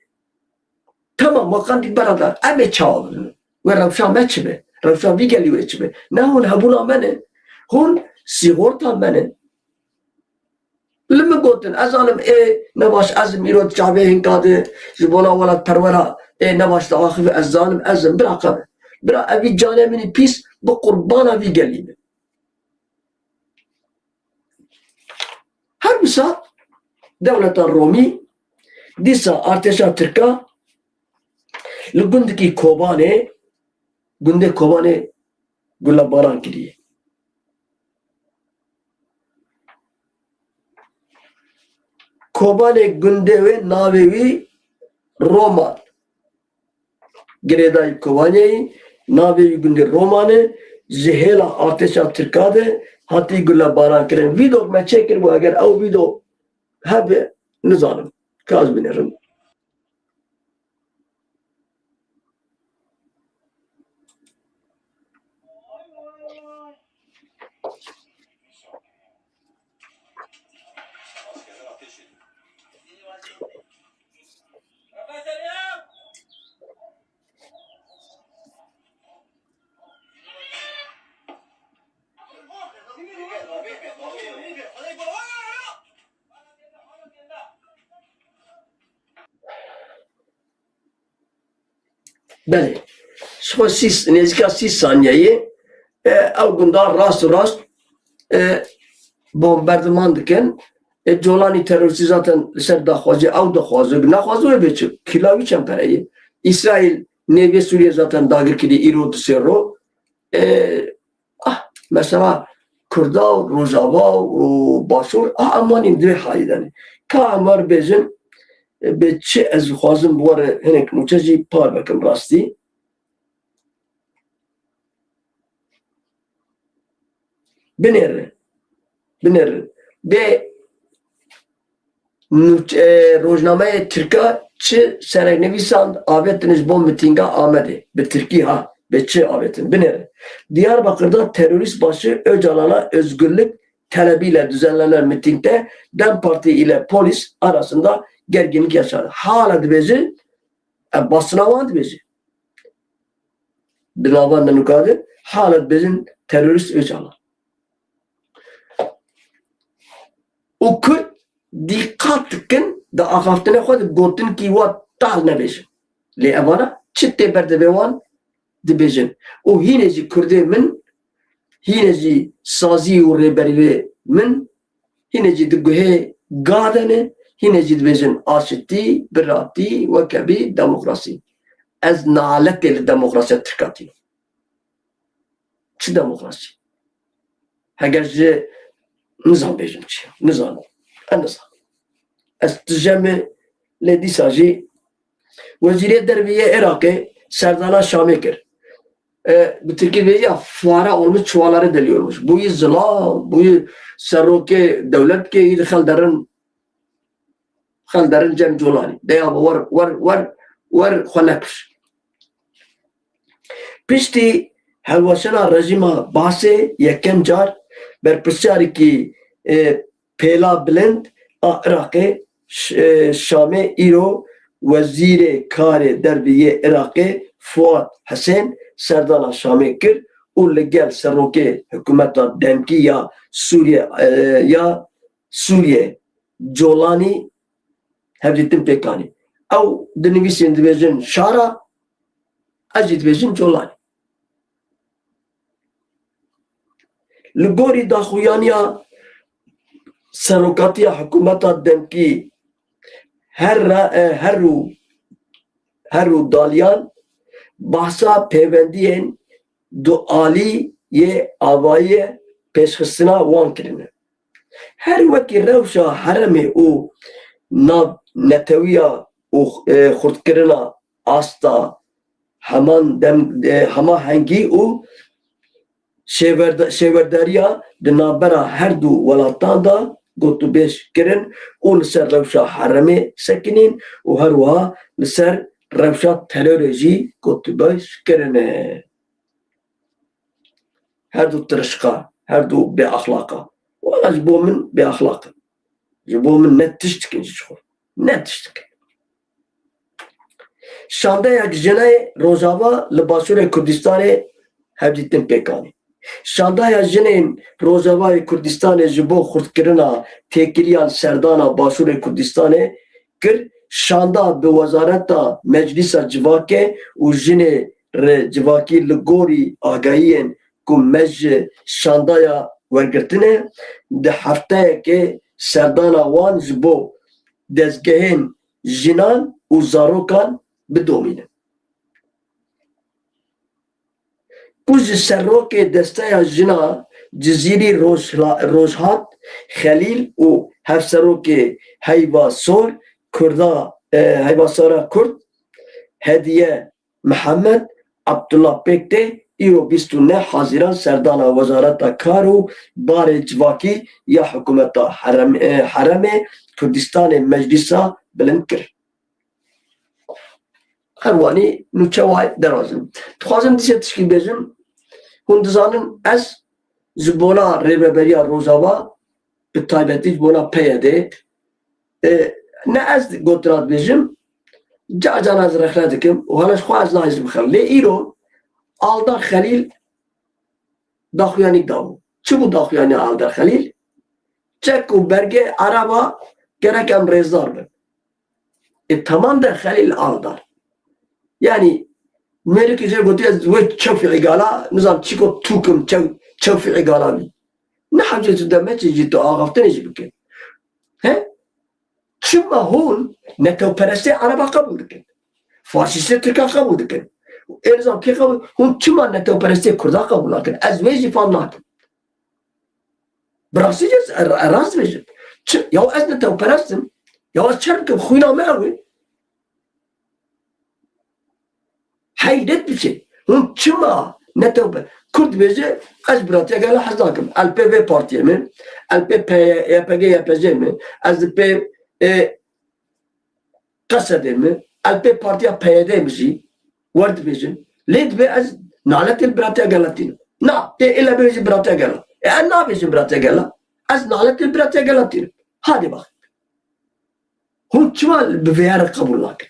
temam, we Qendîl berada, em ê çawa bibin? We rewşa me çi be? Rewşa vî gelî wê çi be? Ne hûn hebûna me ne, hûn sîxorta me ne. Li min gotin, ez zanim ê nebaş ez im, îro di çavê hinka de ji bona welatperwera ê nebaş diaxive, ez zanim ez im, bira qebe. Bira evî canê min î pîs bi qurbana vî gelî be. Her wisa dewleta Romî dîsa artêşa Tirka li gundikî Kobanê, gundê Kobanê gulebaran kiriye. Kobanê gundê wê navê wî Roman. Girêdayî Kobanê yî, navê wî gundê Roman e, ji hêla artêşa Tirka de hatî gulebaran kirin. Vîdok me çêkiribû, eger ew vîdo hebe, nizanim ka ez binêrim. Belê. Ji xwe sî, nêzîka sî saniyeyê, e, ew gunda rast û rast, e, bomberdiman dikin. E, Colanî terorîstî zaten li ser daxwazê, ew dixwaze, naxwaze wê bê çi? Kîla wî çend pere ye? Îsraîl nêvê Sûriyê zaten dagir kirî, îro du sê ro. E, ah, mesela Kurda û Rojava û Başûr, ah, em wanîn di vê halî de ne. Ka em wer bêjin, e, bê çi ez dixwazim bi we re hinek nûçe jî parve kim rastî. Binêre. Binêre. Bê nûç-, e, rojnameyê Tirka çi sereknivîsan avêtin ji bo mitînga Amedê? Bi Tirkî ha. Bê çi avêtin? Binêre. Diyarbakır'da terörist başı Öcalan'a özgürlük talebiyle düzenlenen mitingde dem Parti ile polis arasında gerginlik yaşandı. Hala dibêje, e, basına wan dibêje. Di nava nûka de hala dibêjin terorist Öcalan. Û Kurd dîqat dikin, di axaftinê xwe de gotinkî wa tal nebêjin. Lê evana çi tê ber divê wan dibêjin. Û hînê jî Kurdê min, hînê jî sazî û rêberî min, hînê jî di guhê ga de ne, hînê jî dibêjin aşitî, biratî, wekebî, demokrasî. Ez naletê li demokrasiya Tirka tînim. Çi demokrasî? Heger ji nizan bêjim çi, nizan. Ez nizan. Ez tije me lê dîsa jî Wezîrê Derve yê Iraqê serdana Şamê kir. E, bi Tirkî dibêje ya fare olmuş çuvalları deliyormuş. Bûyî zilam, bûyî serokê dewletkê yî xel derin, xel derin Cem Colanî. Deya wer, wer, wer, wer xwe nekir. Piştî hilweşana rejîma Baasê yekem car berpirsiyarîkî, e, pêla bilind a Iraqê, Ş-, e, Şamê îro Wezîrê Karê Derve yê Iraqê Fuat Hesên serdana Şamê kir û li gel serokê hikûmeta demkî ya Sûriye, e, ya Sûriye Colanî hevdîtin pêk anî. Ew dinivîsên dibêjin şara, ez jî dibêjim Colanî. Li gorî daxuyaniya serokatiya hikûmeta demkî her ra-, e, her û, her û daliyan bahsa pêwendiyên dualî yê avayî pêşxistina wan kirine. Her wekî rewşa heremê û navnetewiya û, e, xurtkirina asta heman dem, e, hema hengî û şêwerde-, şêwerdariya di navbera her du welatan de gotûbêj kirin û li ser rewşa heremê sekinîn û her wiha li ser rewşa terorê jî gotûbêj kirine. Her du tirişqa, her du bêaxlaqa. Wala ji bo min bêaxlaq in. Ji bo min ne tiştik in ji xwe. Ne tiştik in. Şandeyek jinê Rojava li Başûrê Kurdistanê hevdîtin pêk anî. Şandaya jinên Rojavayê Kurdistanê ji bo xurtkirina têkiliya li serdana Başûrê Kurdistanê kir, şanda bi Wezareta Meclîsa Civakê û Jinê re civakî li gorî agahiyên ku me ji şandaya wergirtine, di hefteyekê serdana wan ji bo dezgehên jinan û zarokan bidomînin. Ku ji serokê Desteya Jina Cizîrî Rojhla-, Rojhat Xelîl û hevserokê Heyva Sor Kurda, e, Heyva Sora Kurd Hediye Mihemed Abdullah pêk tê, îro bîst û neh Hazîran serdana Wezareta Kar û Barê Civakî ya Hikûmeta Herem-, e, Herêmê Kurdistanê Meclîsa Bilind kir. Her wanî nûçe wayê derazin. Dixwazim dîse tişkî bêjim. Hûn dizanin ez ji bona Rêveberiya Rojava, bi taybetî ji bona P Y D, e, ne ez gotina dibêjim, car caran ez rexne dikim û hela ji xwe ez nahêzim xew. Lê îro Aldar Xelîl daxuyanîk dabû. Çi bû daxuyaniya Aldar Xelîl? Çek û bergê Ereba gerek em rêzdar bin. E, tamam de Xelîl Aldar. Yanî Mêrikê jê gotiye, ez wê çew fî îgala, nizam çîko tûkim çew, çew fî îgala bî. Ne hewce tu deme çi jî tu axaftinê jî bike. He? Çima hûn netewperestê Ereba qebûl dikin? Faşîstê Tirka qebûl dikin. Ê nizam kê qebûl? Hûn çima netewperestê Kurda qebûl nakin? Ez wê jî fam nakim. Bi rastî jî ez, ez rast dibêjim. Çi, ya ez netewperest im. Ya ez çer dikim, xwîna me ew e. Heyret biçe. Hûn çima netew be? Kurd dibêje, ez biratiya gela hez nakim. El pê vê partiyê min, el pê Y P G Y P G me, ez li pê, e, Qesedê me, el pê partiya P Y D me jî, wer dibêjin. Lê dibê ez naletê li biratiya gela tînim. Na, tê êle bêjî biratiya gela. E, ez nabêjim biratiya gela. Ez naletê li biratiya gela tînim. Hadê bax. Hûn çima bi vê re qebûl nakin?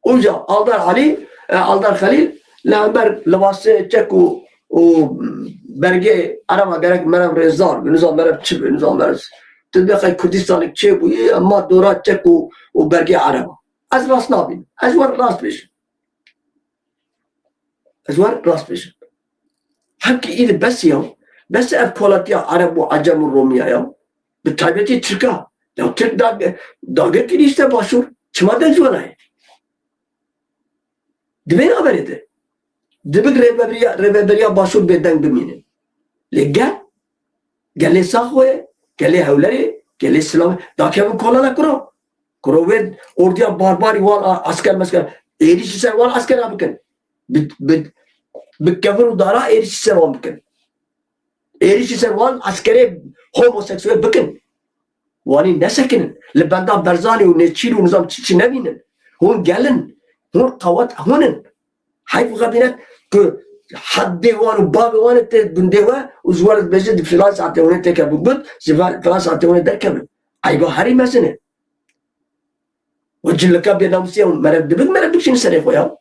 Û ca Aldar Elî, e, Aldar Xelîl li hember libasê çek û, û bergê Ereba gerek merev rêzdar bi, nizam merev çi bi, nizam merev. Tu dibê qey Kurdistanek çêbûyî, ema dora çek û, û bergê Ereba. Ez rast nabînim. Ez wer rast bêjim. Ez wer rast bêjim. Hemkî îdî bes ya, bes ev kolatiya Ereb û Ecem û Romiya ya. Bi taybetî Tirka. Ya Tirk dag-, dagir kirî işte Başûr. Çima deng ji we nayê? Dibê naberê de. Dibik rêveberiya, rêveberiya Başûr bêdeng bimînin. Lê gel, gelê Saxoyê, gelê Hewlerê, gelê Silavê, dakevin kolana kuro. Kuro wê ordiya barbarî wan a, esker mesker, êrîşî ser wan eskera bikin. Bi, bi, bi kevir û dara êrîşî ser wan bikin. Êrîşî ser wan eskerê homoseksûel bikin. Wanî nesekinin. Li benda Berzanî û Nêçîr û nizam çi çi nebînin. Hûn gelin. Hûn qewet hûn in. Heyf û xebînet ku heddê wan û bavê wan ê tê gundê we û ji we re dibêje di filan saetê hûnê têke bigund, ji filan saetê hûnê derkevin. Eyba herî mezin e. We cilika bênamûsiya hûn merev dibin, merev bikişînin serê xwe ya.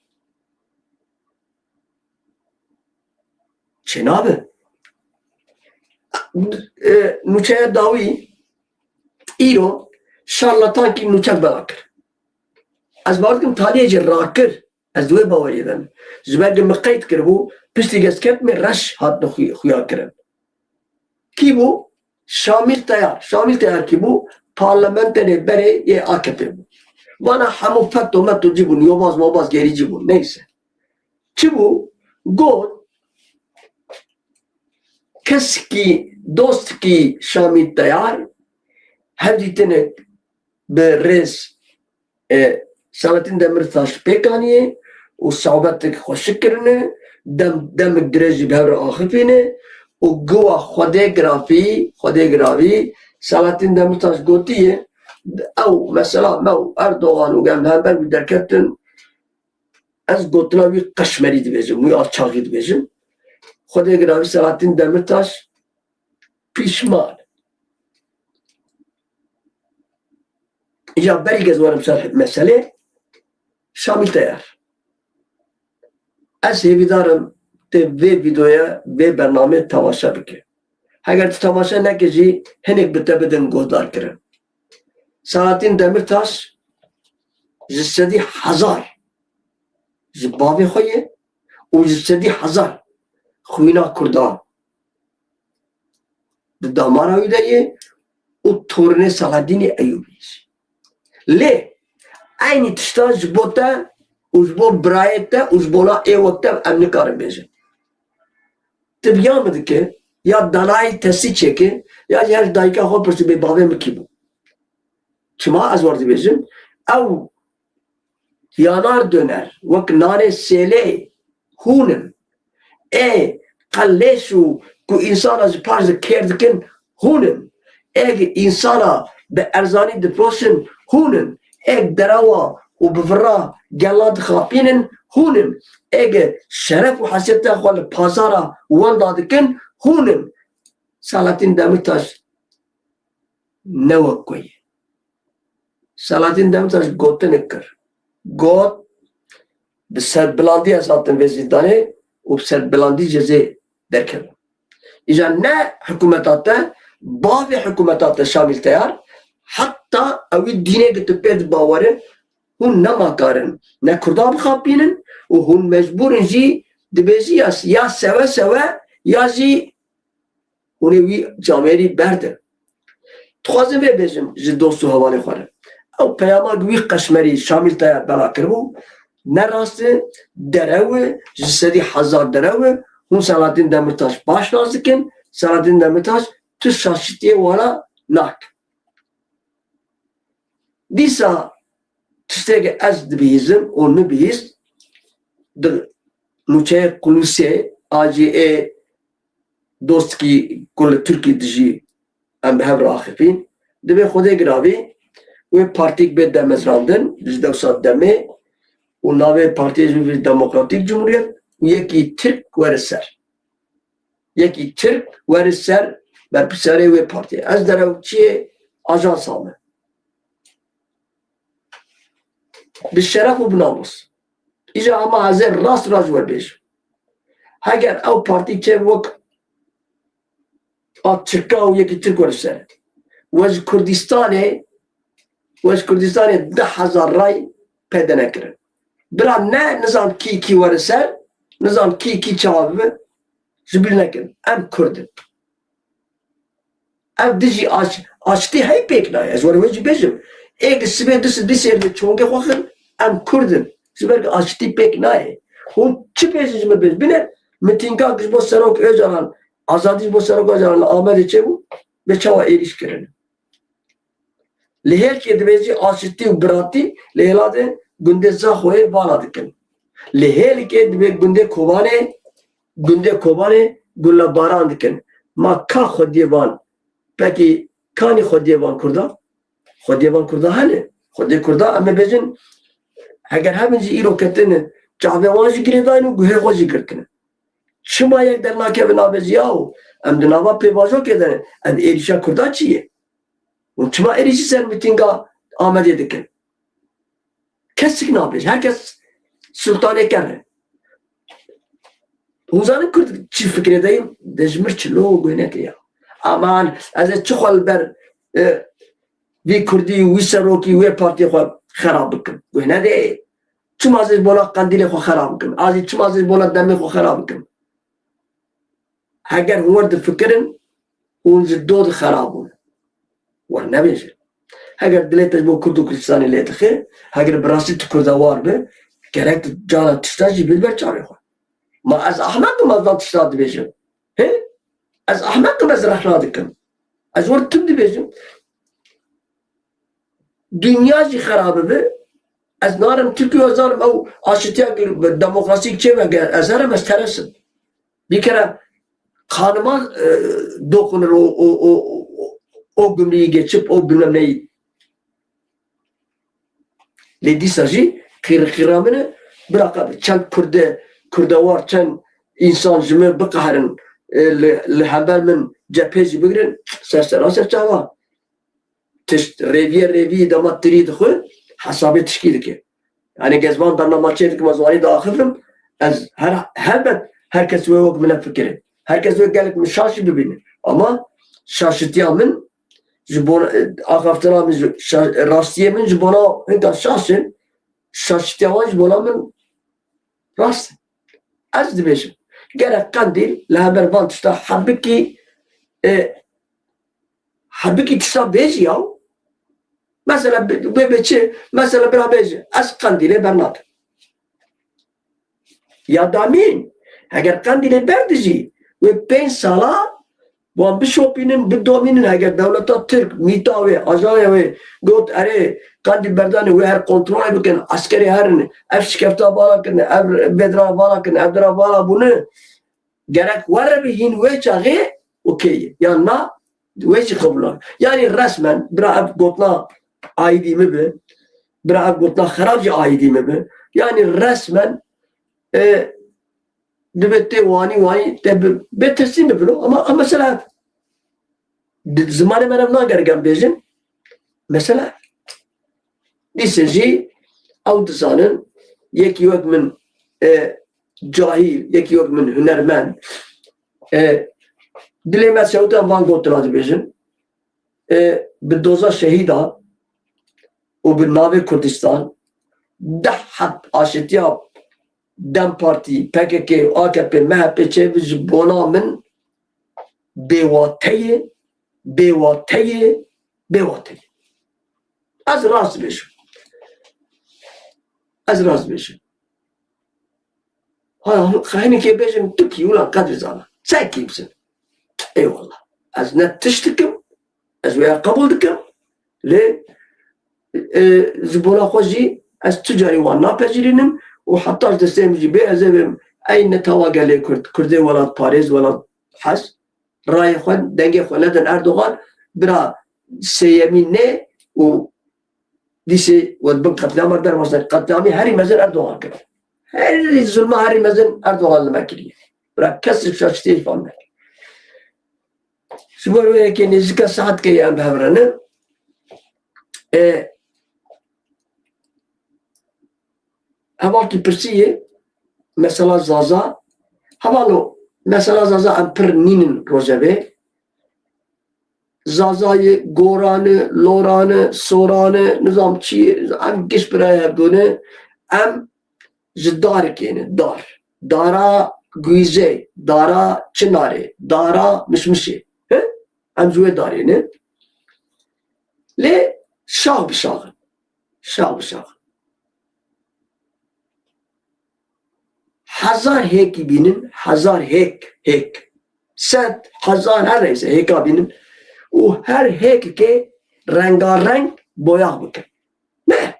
Çênabe. E, nûçeya dawî îro şarlatankî nûçe bela kir. Ez bawer dikim taliyê jî rakir. Ez di wê baweriyê de me. Ji ber ku min qeyd kiribû, piştî ku ez ketime reş hatine xuy-, xuya kirin. Kî bû? Şamîl Teyar. Şamîl Teyar kî bû? Parlamenterê berê yê A K P bû. Vana hemû feto meto cî bûn, yobaz mobaz gerî cî bûn. Neyse. Çi bû? Got, kesikî, dostikî Şamîl Teyar, hevdîtinek bi rêz e, Selahattin Demirtaş pêk aniye û sohbetek xweşik kirine, dem, demik dirêj jî bi hev re axifîne û giwa Xwedê girafî, Xwedê giravî, Selahattin Demirtaş gotiye, ew mesela me û Erdogan û gel hember wî derketin, ez gotina wî qeşmerî dibêjim, wî alçaxî dibêjim. Xwedê giravî Selahattin Demirtaş pîşman. Îja berî ez werim ser meselê, Şamîl Teyar. Ez hêvîdar im te vê vîdeoya, vê bernameyê temaşe bike. Heger tu temaşe neke jî hinek bi te bidin guhdar kirin. Selahattin Demirtaş ji sedî hezar ji bavê xwe ye û ji sedî hezar xwîna Kurda di damara wî de ye û tornê Selahaddînê Eyûbî jî. Lê eynî tişta ji bo te û ji bo birayê te û ji bona ê wek te em nikarin bêjin. Ti bi ya min dike, ya danayê tesî çêke, ya jî her ji dayika xwe pirsî bê bavê min kî bû? Çima ez wer dibêjim? Ew yanar döner, wek nanê sêlê hûn in. Ê qelêş û ku însana ji paş de kêr dikin hûn in. Ê însana bi erzanî difiroşin hûn in. Ê derewa û bi vira gela dixapînin hûn in. Ê şeref û hesiyeta xwe li pazara wenda dikin hûn in. Selahattin Demirtaş ne wek ku ye. Selahattin Demirtaş gotinek kir. Got, bi serbilandî ez hatim vê zîndanê û bi serbilandî cezê derkevim. Îja ne hikûmeta te, bavê hikûmeta te Şamîl Teyar, heta ewî dînê ki tu pê dibawerin, Hûn ne makar in ne Kurda bixapînin û hûn mecbûr in jî dibêjî ya, ya sewe sewe ya jî hûn ê wî camêrî berdin. Dixwazim vê bêjim ji dost û hevalê xwe re. Ew peyama wî qeşmerî Şamîl Tayar bela kiribû, ne rast e, derew e, ji sedî hezar derew e. Hûn Selahattin Demirtaş baş nas dikin. Selahattin Demirtaş tu şaşitiyê wala nak. Dîsa tiştekê ez dibihîzim û min bihîst, di nûçeyê Qulusê, a jî ê dostkî ku li Tirkî dijî, em bi hev re axifîn. Divê Xwedê giravî wê partîk bê demezrandin ji dewsa demê û navê partiyê jî bibê Demokratîk Cumhuriyet û yekî Tirk were ser. Yekî Tirk were ser berpirsiyarê wê partiyê. Ez derewçiyê ajansa me. Bi şeref û bi namus. Îja hema ez ê rast rast ji we bêjim. Heger ew partî çê wek a Tirka û yekî Tirk were ser. We ji Kurdistanê, we ji Kurdistanê deh hezar ray peyde nekirin. Bira ne nizan kî kî were ser, nizan kî kî çawa bibe, ji bîr nekin. Em Kurd in. Ev dijî aç, açtî hey pêk nayê. Ez were wê jî bêjim. Ê gi sibê du sibê sêr bi çongê xwe xin, em Kurd in. Ji ber ku açtî pêk nayê. Hûn çi bêjin ji min bêjin. Bine, mitînga ji bo Serok Ocalan, azadî ji bo Serok Ocalan li Amedê çêbû, bê çawa êrîş kirin. Li Hêlkê dibêjî aşitî û biratî li Hêladê gundê Zaxoyê vala dikin. Li Hêlkê dibê gundê Kobanê, gundê Kobanê gule baran dikin. Ma ka xwediyê van? Pekî kanî xwediyê van Kurda? Xwediyê van Kurda hene. Xwediyê Kurda em ê bêjin, heger hebin jî îro ketine, çavê wan jî girêdayîn û guhê xwe jî girtine. Çima yek dernakeve nabêjî yaw? Em di nava pêvajoyê de ne. Em êrîşa Kurda çi ye? Hûn çima êrîşî ser mitînga Amedê dikin? Kesik nabêje. Her kes sultanê kerr e. Hûn zanin Kurd çi fikrê de ye? De ji mir çilo guh nekiriya. Aman, ez ê çi xwe li ber, e, vî Kurdî, wî serokî, wê partiyê xwe xerab bikim? Guh nedê. Çima ez ê ji bona Qendîlê xwe xerab bikim? Ez ê çima ez ê ji bona demê xwe xerab bikim? Heger hûn wer difikirin, hûn ji dod xerab bûn. Wer nebêjin. Heger dilê te ji bo Kurd û Kurdistanê lê dixe, heger bi rastî tu Kurdewar be, gerek tu cara tişta jî bîr ber çavê xwe. Ma ez ehmeq im, ez van tişta dibêjim? He? Ez ehmeq im, ez rexna dikim? Ez wer tim dibêjim? Dinya jî xerabibe. Ez narim Tirkiye, ez narim ew aşitiya demokrasîk çêbe, ez herim, ez teresim. Bir kere kanıma, e, dokunur o, o, o, o, o gümrüğü geçip o bilmem neyi. Lê dîsa jî qîrqîra min e, bira qe çend Kurde, Kurdewar, çend însan ji min biqeherin, e, li, li hember min cephê jî bigirin, ser sera ser çava. Tişt rêviyê rêviyê dema tirî dixwe, hesabê tişkî dike. Yani gezvan bernama çê dikim, ez wanî diaxifim, ez her, helbet her kes wê wek min fikire. Her kes wê gelek min şaş jî bibîne. Ama şaşitiya min ji bona, e, axaftina min, ji şa-, rastiyê min ji bona hinka şaş in, şaşitiya wan ji bona min rast in. Ez dibêjim, gerek Qendîl li hember van tişta hebikî, e, hebikî tişta bêjî ya. Mesela bi-, bê, bê çi? Mesela bira bêje, ez Qendîlê bernadim. Ya damîn, heger Qendîlê berdijî, wê pênc sala wan bişopînin, bidomînin, heger dewleta Tirk, mîta wê, ajanê wê got, erê, Qendîl berdanê, wê her kontrolê bikin, eskerê herin, ev şikefta vala kirin, ev bedra vala kirin, ev dira vala bûne, gerek were bi hîn wê çaxê okey ye. Yan na, wê jî qebûl nake. Yanî resmen, bira ev gotina aîdî min bi, bira ev gotina xerab jî aîdî min bi. Yanî resmen, e, dibe tê wanî wanî te bi, bê teslîm bibin o. Ama, ama mesela di zimanê me re nagerek em bêjin. Mesela, dîse jî ew dizanin, yekî wek min, e, cahîl, yekî wek min hunermend, e, dilê me sewt em van gotina dibêjin, e, bi doza şehîda û bi navê Kurdistan deh heb aşitiya DEM Partî, P K K, A K P, M H P çêbî ji bona min bêwateyê, bêwateyê, bêwateyê. Ez rast dibêjim. Ez rast dibêjim. Ha, hinekê bêjim, tu kî, ulan Qedrî Zana? Çekî bisin. Eyvallah. Ez ne tişt dikim, ez wê qebûl dikim. Lê, e, ji bona xwe jî ez tu carî wan napejirînim û heta ji destê min jî bê ez ê bêm, ey ne tawa gelê Kurd, Kurdê welatparêz, welathez, rayê xwe, dengê xwe nedin Erdogan, bira sêyemî nê û dîsê we bin qetlama derxwazin. Qetlamî herî mezin Erdogan kir. Herî zulma herî mezin Erdogan li me kiriye. Bira kes ji şaştiyê îfam nekir. Ji bo wê yekê nêzîka saetkê em bi hev re ne. E, Hevalkî pirsî ye, mesela Zaza. Hevalo, mesela Zaza em pir nînin rojevê. Zazayê Gorane, Lorane, Sorane, nizam çi ye, em giş birayê hevdû ne. Em ji darikê ne, dar. Dara Guîzê, dara Çinarê, dara Mişmişê. He? Em ji wê darê ne. Lê şax bi şax in. Şax bi şax in. Hezar hêkî bînin, hezar hêk, hêk. Sed, hezar, her neyse hêka bînin. Û her hêkikê rengareng boyax bikin. Ne?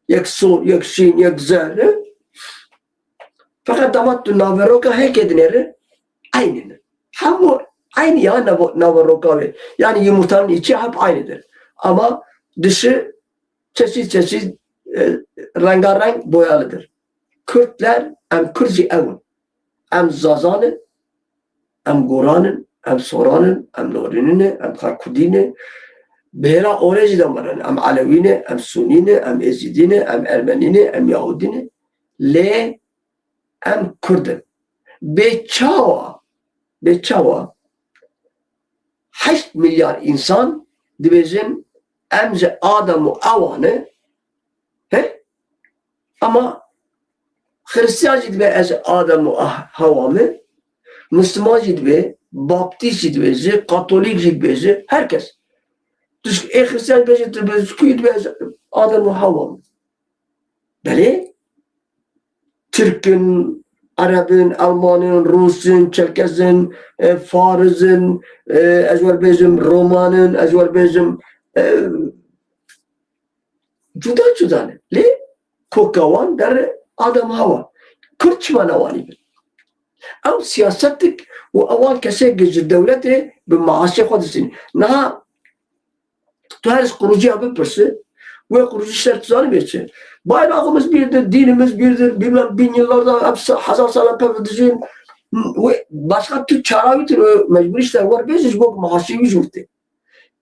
Yek sor, yek şîn, yek zer, he? Feqet dema tu naveroka hêkê dinêre, eynî ne. Hemû eynî ya navo-, naveroka wê. Yani yumurtanın içi hep aynıdır. Ama dışı çeşit çeşit, e, rengarenk boyalıdır. Kürtler, em Kurd jî ew in. Em Zaza ne, em Goran in, em Soran in, em Norînî ne, em Xakudî ne. Bi hêla orê jî de me re ne. Em Elewî ne, em Sunî ne, em Êzîdî ne, em Ermenî ne, em Yahudî ne. Lê em Kurd in. Bê çawa, bê çawa heşt milyar însan dibêjin, em ji Adem û Ewa ne, he? Ama Xiristiyan jî dibe ez Adem û Ah-, Hewa me, Misliman jî dibe, Baptîst jî dibêje, Katolîk jî dibêje, her kes. Tu ji, ê Xiristiyan dibêje, tu dibêje, tu kuyî dibe ez Adem û Hewa me. Belê, Tirk in, Ereb in, Elman in, Rûs in, Çerkez in, e, Fariz in, e, ez wer bêjim, Roman in, ez wer bêjim, e, cuda cuda ne. Lê koka wan der Adem Hewa. Kurd çima ne wanî bin? Ew siyasetik û ewan kesê ji dewletê bi maaşê xwe distînin. Niha tu her ji quruciya bipirse, wê qurucî ser tu zanî bê çi? Bayrağımız birdir, dinimiz birdir, bilmem bin yıllardan, hep sa-, hezar sal em pevê dijîn. Wê başka tu çara wî tune, mecbûrî ji te wer bêjî ji bo maaşê wî ji wir tê.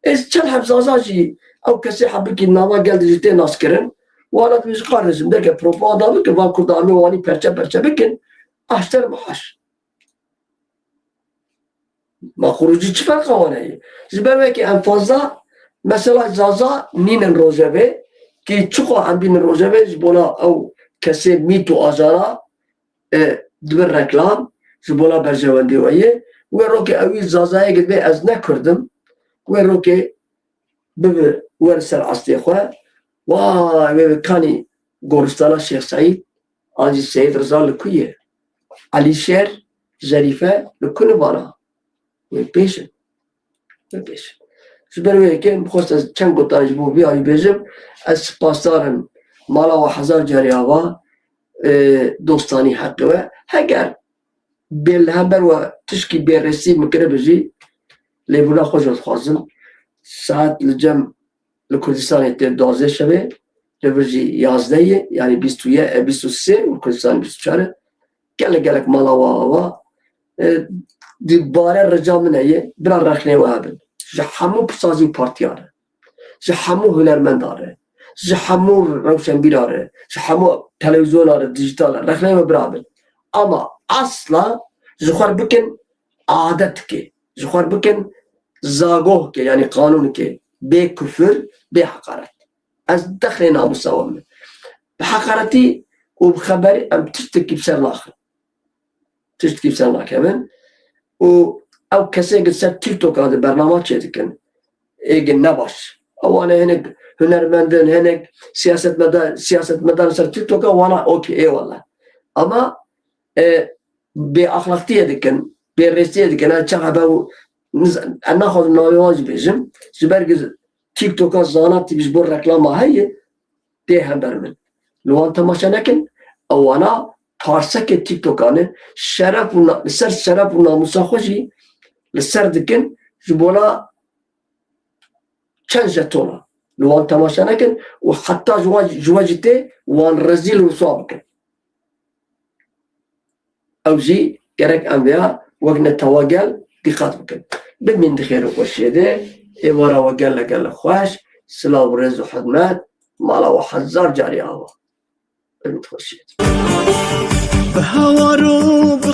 Ez çend heb Zaza jî ew kesê hebikî nava gel de jî tê naskirin. Wana dibêjin, kardeşim, derke propaganda bikin, van Kurda em ê wanî perçe perçe bikin. Aşter maaş. Ma xurûcî çi ferqa wan heye? Ji ber wekî em fazla mesela Zaza nînin rojevê, kî çiqa em bînin rojevê ji bona ew kesê mît û ajara, e, dibin reklam, ji bona berjewendê we ye. Wê rokê ewî Zazayê gidibê ez ne Kurd im, wê rokê bibi wer ser astê xwe. Vay, wê bi kanî goristana Şêx Seîd, an jî Seyîd Riza li ku ye? Elîşêr, Zerîfe li ku ne vana? Wê bêjin. Wê bêjin. Ji ber wê yekê min xwest ez çend gotan ji bo vî awî bêjim. Ez spasdar im. Mala we hezar carî ava, e, dostanî heqê we. Heger bê li hember we tişkî bêrêsî min kiribe jî, lêbûna xwe ji we dixwazim. Saet li cem li Kurdistanê tê duwazdeh şevê, li vir jî yazdeh ye, yanî bîst û yek, e, bîst û sê û Kurdistanê bîst û çar e. Gelek gelek mala we ava. E, di bare rica min heye, bira rexnê we hebin. Ji hemû pirsazî û partiyan re. Ji hemû hunermendan re. Ji hemû rewşenbîran re. Ji hemû televîzyona re, dijîtal re. Rexnê we bira bin. Ama asla ji xwe bikin adetikê. Ji xwe bikin zagohkê, yanî qanûnikê. Bê kufir, bê heqaret. Ez dexlê namûsa we min. Bi heqaretî û bi xeberî em tiştekî bi ser naxin. Tiştekî bi ser nakevin. Û ew kesên ki ser TikToka di bernama çêdikin, ê ki ne baş. Ew wane hinek hunermendin, hinek siyasetmedar, siyasetmedar ser TikToka wana okey, eyvallah. Ama, e, bêaxlaqtiyê dikin, bêrêziyê dikin. Ez çax hebe û niz-, ez naxwazim navê wan jî bêjim. Ji ber ku TikToka zana tî ji bo reklama heye, tê hember min. Li wan temaşe nekin, ewana parsekê TikToka ne. Şeref û na-, li ser şeref û namûsa xwe jî li ser dikin, ji bona çend jetona. Li wan temaşe nekin û heta ji wan, ji we jî tê wan rezîl û rûswa bikin. Ew jî gerek em vêya wek netewa gel dîqat bikin. Bimîn di xêr û xweşiyê de, êvara we gele gele xweş, silav û rêz û hurmet, mala we hezar carî ava. Bimîn di xweşiyê de. Bi hawar û